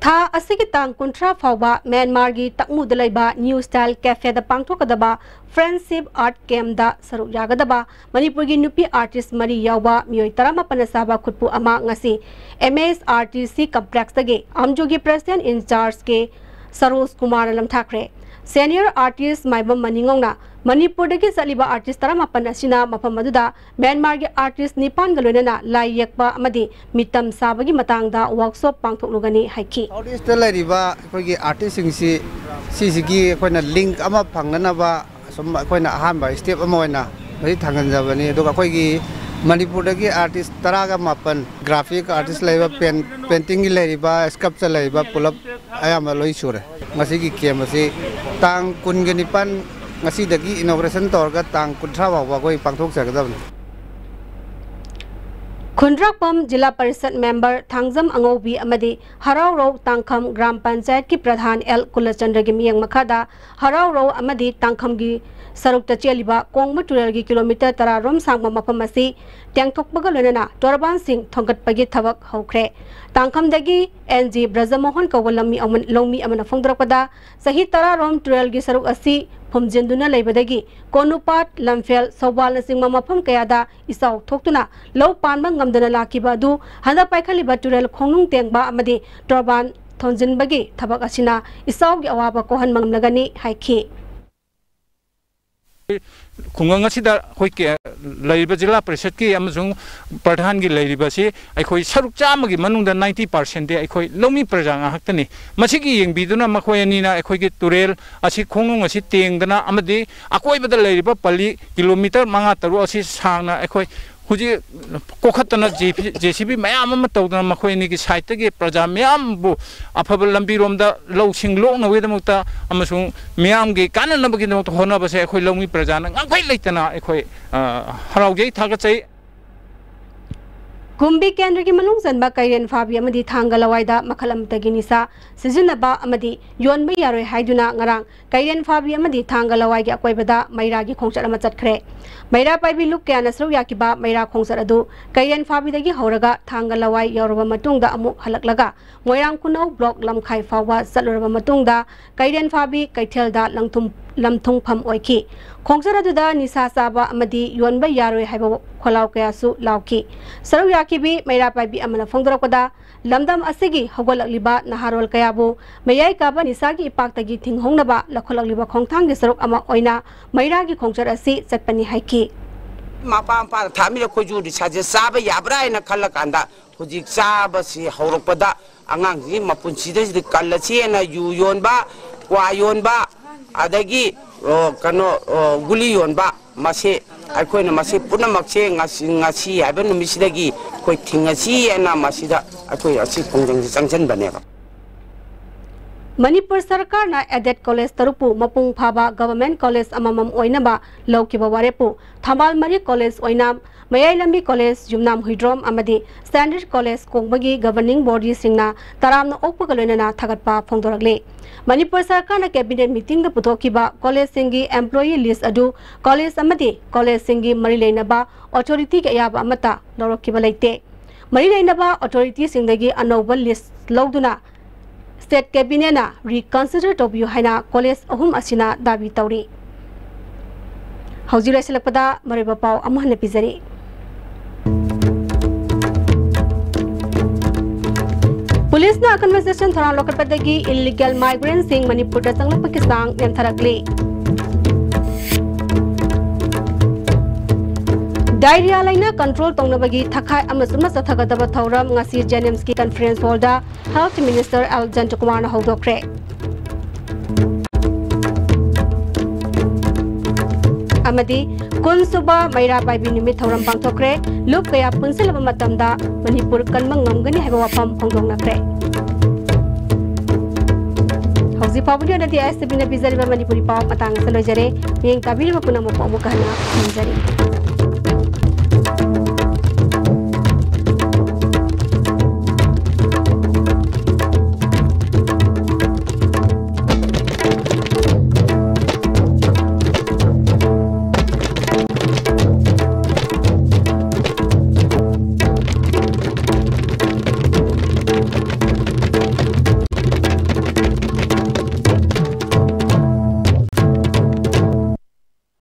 ꯊꯥ ꯑꯁꯤꯒꯤ ꯇꯥꯡ ꯀꯨꯟꯊ꯭ꯔꯥ ꯐꯥꯎꯕ ꯃ꯭ꯌꯥꯟꯃꯥꯔꯒꯤ ꯇꯛꯃꯨꯗ ꯂꯩꯕ ꯅ꯭ꯌꯨ ꯁ꯭ꯇꯥꯏꯜ ꯀꯦꯐꯦꯗ ꯄꯥꯡꯊꯣꯛꯀꯗꯕ ꯐ꯭ꯔꯦꯟꯗꯁꯤꯞ ꯑꯥꯔꯠ ꯀꯦꯝꯞꯗ ꯁꯔꯨꯛ ꯌꯥꯒꯗꯕ ꯃꯅꯤꯄꯨꯔꯒꯤ ꯅꯨꯄꯤ ꯑꯥꯔꯇꯤꯁ꯭ꯠ ꯃꯔꯤ ꯌꯥꯎꯕ ꯃꯤꯑꯣꯏ ꯇꯔꯥꯃꯥꯄꯟꯅ ꯁꯥꯕ ꯈꯨꯠꯄꯨ ꯑꯃ ꯉꯁꯤ ꯑꯦꯝ ꯑꯦꯁ ꯑꯥꯔ ꯇꯤ ꯁꯤ ꯀꯝꯄ꯭ꯂꯦꯛꯁꯇꯒꯤ ꯑꯝꯖꯨꯒꯤ ꯄ꯭ꯔꯦꯁꯤꯗꯦꯟꯠ ꯏꯟ ꯆꯥꯔꯖꯀꯤ ꯁꯔꯣꯖ ꯀꯨꯃꯥꯔꯅ ꯂꯝꯊꯥꯈ꯭ꯔꯦ꯫ ꯁꯦꯅꯤꯌꯔ ꯑꯥꯔꯇꯤꯁ꯭ꯠ ꯃꯥꯏꯕꯝ ꯃꯅꯤꯉꯣꯡꯅ ꯃꯅꯤꯄꯨꯔꯗꯒꯤ ꯆꯠꯂꯤꯕ ꯑꯥꯔꯇꯤꯁ꯭ꯠ ꯇꯔꯥꯃꯥꯄꯟ ꯑꯁꯤꯅ ꯃꯐꯝ ꯑꯗꯨꯗ ꯃ꯭ꯌꯥꯟꯃꯥꯔꯒꯤ ꯑꯥꯔꯇꯤꯁ꯭ꯠ ꯅꯤꯄꯥꯟꯒ ꯂꯣꯏꯅꯅ ꯂꯥꯏ ꯌꯦꯛꯄ ꯑꯃꯗꯤ ꯃꯤꯇꯝ ꯁꯥꯕꯒꯤ ꯃꯇꯥꯡꯗ ꯋꯥꯔꯛꯁꯣꯞ ꯄꯥꯡꯊꯣꯛꯂꯨꯒꯅꯤ ꯍꯥꯏꯈꯤ꯫ ꯁꯥꯎꯠ ꯏꯁꯇ ꯂꯩꯔꯤꯕ ꯑꯩꯈꯣꯏꯒꯤ ꯑꯥꯔꯇꯤꯁꯁꯤꯡꯁꯤ, ꯁꯤꯁꯤꯒꯤ ꯑꯩꯈꯣꯏꯅ ꯂꯤꯡꯛ ꯑꯃ ꯐꯪꯅꯅꯕ ꯁꯨꯝ ꯑꯩꯈꯣꯏꯅ ꯑꯍꯥꯟꯕ ꯁ꯭ꯇꯦꯞ ꯑꯃ ꯑꯣꯏꯅ ꯃꯁꯤ ꯊꯥꯡꯖꯤꯟꯖꯕꯅꯤ꯫ ꯑꯗꯨꯒ ꯑꯩꯈꯣꯏꯒꯤ ꯃꯅꯤꯄꯨꯔꯗꯒꯤ ꯑꯥꯔꯇꯤꯁ ꯇꯔꯥꯒ ꯃꯥꯄꯟ, ꯒ꯭ꯔꯥꯐꯤꯛ ꯑꯥꯔꯇꯤꯁ ꯂꯩꯕ, ꯄꯦꯟ-, ꯄꯦꯟꯇꯤꯡꯒꯤ ꯂꯩꯔꯤꯕ, ꯁ꯭ꯀꯜꯞꯆꯔ ꯂꯩꯔꯤꯕ, ꯄꯨꯂꯞ ꯑꯌꯥꯝꯕ ꯂꯣꯏ ꯁꯨꯔꯦ꯫ ꯉꯁꯤꯒꯤ ꯀꯦꯝꯞ ꯑꯁꯤ ꯇꯥꯡ ꯀꯨꯟꯒ ꯅꯤꯄꯥꯟ, ꯉꯁꯤꯗꯒꯤ ꯏꯅꯣꯒ꯭ꯔꯦꯁꯟ ꯇꯧꯔꯒ ꯇꯥꯡ ꯀꯨꯟꯊ꯭ꯔꯥ ꯐꯥꯎꯕ ꯑꯩꯈꯣꯏ ꯄꯥꯡꯊꯣꯛꯆꯒꯗꯕꯅꯤ꯫ ꯈꯨꯟꯗ꯭ꯔꯥꯛꯄꯝ ꯖꯤꯂꯥ ꯄꯔꯤꯁꯠ ꯃꯦꯝꯕꯔ ꯊꯥꯡꯖꯝ ꯑꯉꯧꯕꯤ ꯑꯃꯗꯤ ꯍꯔꯥꯎꯔꯧ ꯇꯥꯡꯈꯝ ꯒ꯭ꯔꯥꯝ ꯄꯟꯆꯥꯌꯠꯀꯤ ꯄ꯭ꯔꯙꯥꯟ ꯑꯦꯜ ꯀꯨꯂꯆꯟꯗ꯭ꯔꯒꯤ ꯃꯤꯠꯌꯦꯡ ꯃꯈꯥꯗ ꯍꯔꯥꯎꯔꯧ ꯑꯃꯗꯤ ꯇꯥꯡꯈꯝꯒꯤ ꯁꯔꯨꯛꯇ ꯆꯦꯜꯂꯤꯕ ꯀꯣꯡꯕ ꯇꯨꯔꯦꯜꯒꯤ ꯀꯤꯂꯣꯃꯤꯇꯔ ꯇꯔꯥ ꯔꯣꯝ ꯁꯥꯡꯕ ꯃꯐꯝ ꯑꯁꯤ ꯇꯦꯡꯊꯣꯛꯄꯒ ꯂꯣꯏꯅꯅ ꯇꯣꯔꯕꯥꯟꯁꯤꯡ ꯊꯣꯡꯒꯠꯄꯒꯤ ꯊꯕꯛ ꯍꯧꯈ꯭ꯔꯦ꯫ ꯇꯥꯡꯈꯝꯗꯒꯤ ꯑꯦꯟ ꯖꯤ ꯕ꯭ꯔꯖꯃꯣꯍꯟ ꯀꯧꯕ ꯂꯝꯃꯤ ꯑꯃ-, ꯂꯧꯃꯤ ꯑꯃꯅ ꯐꯣꯡꯗꯣꯔꯛꯄꯗ, ꯆꯍꯤ ꯇꯔꯥ ꯔꯣꯝ ꯇꯨꯔꯦꯜꯒꯤ ꯁꯔꯨꯛ ꯑꯁꯤ ꯐꯨꯝꯖꯤꯟꯗꯨꯅ ꯂꯩꯕꯗꯒꯤ ꯀꯣꯅꯨꯄꯥꯠ, ꯂꯝꯐꯦꯜ, ꯁꯧꯕꯥꯜꯅꯆꯤꯡꯕ ꯃꯐꯝ ꯀꯌꯥꯗ ꯏꯆꯥꯎ ꯊꯣꯛꯇꯨꯅ ꯂꯧ ꯄꯥꯟꯕ ꯉꯝꯗꯅ ꯂꯥꯛꯈꯤꯕ ꯑꯗꯨ ꯍꯟꯗꯛ ꯄꯥꯏꯈꯠꯂꯤꯕ ꯇꯨꯔꯦꯜ ꯈꯣꯡꯅꯨꯡ ꯇꯦꯡꯕ ꯑꯃꯗꯤ ꯇꯣꯔꯕꯥꯟ ꯊꯣꯟꯖꯤꯟꯕꯒꯤ ꯊꯕꯛ ꯑꯁꯤꯅ ꯏꯆꯥꯎꯒꯤ ꯑꯋꯥꯕ ꯀꯣꯛꯍꯟꯕ ꯉꯝꯂꯒꯅꯤ ꯍꯥꯏꯈꯤ꯫ ꯈꯨꯡꯒꯪ ꯑꯁꯤꯗ ꯑꯩꯈꯣꯏ ꯀꯦ-, ꯂꯩꯔꯤꯕ ꯖꯤꯂꯥ ꯄꯔꯤꯁꯠꯀꯤ ꯑꯃꯁꯨꯡ ꯄ꯭ꯔꯙꯥꯟꯒꯤ ꯂꯩꯔꯤꯕꯁꯤ ꯑꯩꯈꯣꯏ ꯁꯔꯨꯛ ꯆꯥꯝꯃꯒꯤ ꯃꯅꯨꯡꯗ ꯅꯥꯏꯟꯇꯤ ꯄꯥꯔꯁꯦꯟꯗꯤ ꯑꯩꯈꯣꯏ ꯂꯧꯃꯤ ꯄ꯭ꯔꯖꯥ ꯉꯥꯛꯇꯅꯤ꯫ ꯃꯁꯤꯒꯤ ꯌꯦꯡꯕꯤꯗꯨꯅ ꯃꯈꯣꯏ ꯑꯅꯤꯅ ꯑꯩꯈꯣꯏꯒꯤ ꯇꯨꯔꯦꯜ ꯑꯁꯤ, ꯈꯣꯡꯅꯨꯡ ꯑꯁꯤ ꯇꯦꯡꯗꯅ ꯑꯃꯗꯤ ꯑꯀꯣꯏꯕꯗ ꯂꯩꯔꯤꯕ ꯄꯜꯂꯤ ꯀꯤꯂꯣꯃꯤꯇꯔ ꯃꯉꯥ ꯇꯔꯨꯛ ꯑꯁꯤ ꯁꯥꯡꯅ ꯑꯩꯈꯣꯏ ꯍꯧꯖꯤꯛ ꯀꯣꯛꯈꯠꯇꯅ ꯖꯦ ꯁꯤ ꯕꯤ ꯃꯌꯥꯝ ꯑꯃ ꯇꯧꯗꯅ ꯃꯈꯣꯏ ꯑꯅꯤꯒꯤ ꯁꯥꯏꯠꯇꯒꯤ ꯄ꯭ꯔꯖꯥ ꯃꯌꯥꯝꯕꯨ ꯑꯐꯕ ꯂꯝꯕꯤꯔꯣꯝꯗ ꯂꯧꯁꯤꯡ ꯂꯣꯛꯅꯕꯒꯤꯗꯃꯛꯇ ꯑꯃꯁꯨꯡ ꯃꯤꯌꯥꯝꯒꯤ ꯀꯥꯟꯅꯅꯕꯒꯤꯗꯃꯛꯇ ꯍꯣꯠꯅꯕꯁꯦ ꯑꯩꯈꯣꯏ ꯂꯧꯃꯤ ꯄ꯭ꯔꯖꯥꯅ ꯉꯝꯈꯩ ꯂꯩꯇꯅ ꯑꯩꯈꯣꯏ, ꯑ, ꯍꯔꯥꯎꯖꯩ, ꯊꯥꯒꯠꯆꯩ꯫ ꯀꯨꯝꯕꯤ ꯀꯦꯟꯗ꯭ꯔꯒꯤ ꯃꯅꯨꯡ ꯆꯟꯕ ꯀꯩꯔꯦꯟ ꯐꯥꯕꯤ ꯑꯃꯗꯤ ꯊꯥꯡꯒ ꯂꯋꯥꯏꯗ ꯃꯈꯜ ꯑꯃꯠꯇꯒꯤ ꯅꯤꯁꯥ ꯁꯤꯖꯤꯟꯅꯕ ꯑꯃꯗꯤ ꯌꯣꯟꯕ ꯌꯥꯔꯣꯏ ꯍꯥꯏꯗꯨꯅ ꯉꯔꯥꯡ ꯀꯩꯔꯦꯟ ꯐꯥꯕꯤ ꯑꯃꯗꯤ ꯊꯥꯡꯒ ꯂꯋꯥꯏꯒꯤ ꯑꯀꯣꯏꯕꯗ ꯃꯩꯔꯥꯒꯤ ꯈꯣꯡꯆꯠ ꯑꯃ ꯆꯠꯈ꯭ꯔꯦ꯫ ꯃꯩꯔꯥ ꯄꯥꯏꯕꯤ ꯂꯨꯞ ꯀꯌꯥꯅ ꯁꯔꯨꯛ ꯌꯥꯈꯤꯕ ꯃꯩꯔꯥ ꯈꯣꯡꯆꯠ ꯑꯗꯨ ꯀꯩꯔꯦꯟ ꯐꯥꯕꯤꯗꯒꯤ ꯍꯧꯔꯒ ꯊꯥꯡꯒ ꯂꯋꯥꯏ ꯌꯧꯔꯕ ꯃꯇꯨꯡꯗ ꯑꯃꯨꯛ ꯍꯜꯂꯛꯂꯒ ꯃꯣꯏꯔꯥꯡ ꯈꯨꯅꯧ ꯕ꯭ꯂꯣꯛ ꯂꯝꯈꯥꯏ ꯐꯥꯎꯕ ꯆꯠꯂꯨꯔꯕ ꯃꯇꯨꯡꯗ ꯀꯩꯔꯦꯟ ꯐꯥꯕꯤ ꯀꯩꯊꯦꯜꯗ ꯂꯪꯊꯨꯝ-, ꯂꯝꯊꯨꯡꯐꯝ ꯑꯣꯏꯈꯤ꯫ ꯈꯣꯡꯆꯠ ꯑꯗꯨꯗ ꯅꯤꯁꯥ ꯆꯥꯕ ꯑꯃꯗꯤ ꯌꯣꯟꯕ ꯌꯥꯔꯣꯏ ꯍꯥꯏꯕ ꯈꯣꯜꯂꯥꯎ ꯀꯌꯥꯁꯨ ꯂꯥꯎꯈꯤ꯫ ꯁꯔꯨꯛ ꯌꯥꯈꯤꯕꯤ ꯃꯩꯔꯥ ꯄꯥꯏꯕꯤ ꯑꯃꯅ ꯐꯣꯡꯗꯣꯔꯛꯄꯗ, ꯂꯝꯗꯝ ꯑꯁꯤꯒꯤ ꯍꯧꯒꯠꯂꯛꯂꯤꯕ ꯅꯍꯥꯔꯣꯜ ꯀꯌꯥꯕꯨ ꯃꯌꯥꯏ ꯀꯥꯕ ꯅꯤꯁꯥꯒꯤ ꯏꯄꯥꯛꯇꯒꯤ ꯊꯤꯡꯍꯧꯅꯕ ꯂꯧꯈꯠꯂꯛꯂꯤꯕ ꯈꯣꯡꯊꯥꯡꯒꯤ ꯁꯔꯨꯛ ꯑꯃ ꯑꯣꯏꯅ ꯃꯩꯔꯥꯒꯤ ꯈꯣꯡꯆꯠ ꯑꯁꯤ ꯆꯠꯄꯅꯤ ꯍꯥꯏꯈꯤ꯫ ꯃꯄꯥ ꯃꯄꯥꯅ ꯊꯥꯃꯤꯔ ꯑꯩꯈꯣꯏꯁꯨ ꯅꯤꯁꯥꯁꯦ ꯆꯥꯕ ꯌꯥꯕ꯭ꯔꯥ ꯍꯥꯏꯅ ꯈꯜꯂꯀꯥꯟꯗ ꯍꯧꯖꯤꯛ ꯆꯥꯕꯁꯤ ꯍꯧꯔꯛꯄꯗ ꯑꯉꯥꯡꯁꯤ ꯃꯄꯨꯟꯁꯤꯗ ꯁꯤꯗ ꯀꯜꯂꯁꯦꯅ ꯌꯨ ꯌꯣꯟꯕ, ꯀ꯭ꯋꯥ ꯌꯣꯟꯕ, ꯑꯗꯒꯤ, ꯑꯣ, ꯀꯩꯅꯣ, ꯑꯣ, ꯒꯨꯂꯤ ꯌꯣꯟꯕ, ꯃꯁꯤ ꯑꯩꯈꯣꯏꯅ ꯃꯁꯤ ꯄꯨꯝꯅꯃꯛꯁꯦ ꯉꯁꯤ, ꯉꯁꯤ ꯍꯥꯏꯕ ꯅꯨꯃꯤꯠꯁꯤꯗꯒꯤ ꯑꯩꯈꯣꯏ ꯊꯤꯡꯉꯁꯤ ꯍꯥꯏꯅ ꯃꯁꯤꯗ ꯑꯩꯈꯣꯏ ꯑꯁꯤ ꯈꯣꯡꯖꯪꯁꯤ ꯆꯪꯁꯤꯟꯕꯅꯦꯕ꯫ ꯃꯅꯤꯄꯨꯔ ꯁꯔꯀꯥꯔꯅ aided college ꯇꯔꯨꯛꯄꯨ ꯃꯄꯨꯡ ꯐꯥꯕ government college ꯑꯃꯃꯝ ꯑꯣꯏꯅꯕ ꯂꯧꯈꯤꯕ ꯋꯥꯔꯦꯞꯄꯨ ꯊꯝꯕꯥꯜ ꯃꯔꯤ college ꯑꯣꯏꯅ, ꯃꯌꯥꯏ ꯂꯝꯕꯤ college, ꯌꯨꯝꯅꯥꯝ ꯍꯨꯏꯗ꯭ꯔꯣꯝ ꯑꯃꯗꯤ standard college ꯀꯣꯡꯕꯒꯤ governing bodyꯁꯤꯡꯅ ꯇꯔꯥꯝꯅ ꯑꯣꯛꯄꯒ ꯂꯣꯏꯅꯅ ꯊꯥꯒꯠꯄ ꯐꯣꯡꯗꯣꯔꯛꯂꯤ꯫ ꯃꯅꯤꯄꯨꯔ ꯁꯔꯀꯥꯔꯅ cabinet meetingꯗ ꯄꯨꯊꯣꯛꯈꯤꯕ collegeꯁꯤꯡꯒꯤ employee list ꯑꯗꯨ college ꯑꯃꯗꯤ collegeꯁꯤꯡꯒꯤ ꯃꯔꯤ ꯂꯩꯅꯕ authorityꯒꯤ ꯑꯌꯥꯕ ꯑꯃꯠꯇ ꯂꯧꯔꯛꯈꯤꯕ ꯂꯩꯇꯦ꯫ ꯃꯔꯤ ꯂꯩꯅꯕ authorityꯁꯤꯡꯗꯒꯤ ꯑꯅꯧꯕ list ꯂꯧꯗꯨꯅ state cabinetꯅ reconsider ꯇꯧꯕꯤꯌꯨ ꯍꯥꯏꯅ college ꯑꯍꯨꯝ ꯑꯁꯤꯅ ꯗꯥꯕꯤ ꯇꯧꯔꯤ꯫ ꯍꯧꯖꯤꯛ ꯂꯣꯏꯁꯤꯜꯂꯛꯄꯗ ꯃꯔꯨꯑꯣꯏꯕ ꯄꯥꯎ ꯑꯃꯨꯛ ꯍꯟꯅ ꯄꯤꯖꯔꯤ꯫ ꯄꯨꯂꯤꯁꯅ ꯑꯀꯟꯕ ꯁꯦꯁꯟ ꯊꯧꯔꯥꯡ ꯂꯧꯈꯠꯄꯗꯒꯤ illegal migrantꯁꯤꯡ ꯃꯅꯤꯄꯨꯔꯗ ꯆꯪꯂꯛꯄꯒꯤ ꯆꯥꯡ ꯅꯦꯝꯊꯔꯛꯂꯤ꯫ Diarrhea ꯂꯥꯏꯅꯥ control ꯇꯧꯅꯕꯒꯤ ꯊꯈꯥꯏ ꯑꯃꯁꯨꯡ ꯑꯃ ꯆꯠꯊꯒꯗꯕ ꯊꯧꯔꯝ ꯉꯁꯤ JNIMSꯀꯤ conference hallꯗ Health Minister L ꯖꯌꯟꯇꯀꯨꯃꯥꯔꯅ ꯍꯧꯗꯣꯛꯈ꯭ꯔꯦ꯫ ꯑꯃꯗꯤ ꯀꯨꯟꯁꯨꯕ ꯃꯩꯔꯥ ꯄꯥꯏꯕꯤ ꯅꯨꯃꯤꯠ ꯊꯧꯔꯝ ꯄꯥꯡꯊꯣꯛꯈ꯭ꯔꯦ꯫ ꯂꯨꯞ ꯀꯌꯥ ꯄꯨꯟꯁꯤꯜꯂꯕ ꯃꯇꯝꯗ ꯃꯅꯤꯄꯨꯔ ꯀꯟꯕ ꯉꯝꯒꯅꯤ ꯍꯥꯏꯕ ꯋꯥꯐꯝ ꯐꯣꯡꯗꯣꯛꯅꯈ꯭ꯔꯦ꯫ ꯍꯧꯖꯤꯛ ꯐꯥꯎꯕꯒꯤ ꯑꯣꯏꯅꯗꯤ ꯑꯦꯁ ꯇꯤ ꯚꯤꯅ ꯄꯤꯖꯔꯤꯕ ꯃꯅꯤꯄꯨꯔꯤ ꯄꯥꯎ ꯃꯇꯥꯡ ꯑꯁꯤꯗ ꯂꯣꯏꯖꯔꯦ꯫ ꯃꯤꯠꯌꯦꯡ ꯇꯥꯕꯤꯔꯤꯕ ꯄꯨꯝꯅꯃꯛꯄꯨ ꯑꯃꯨꯛꯀ ꯍꯟꯅ ꯈꯨꯔꯨꯝꯖꯔꯤ꯫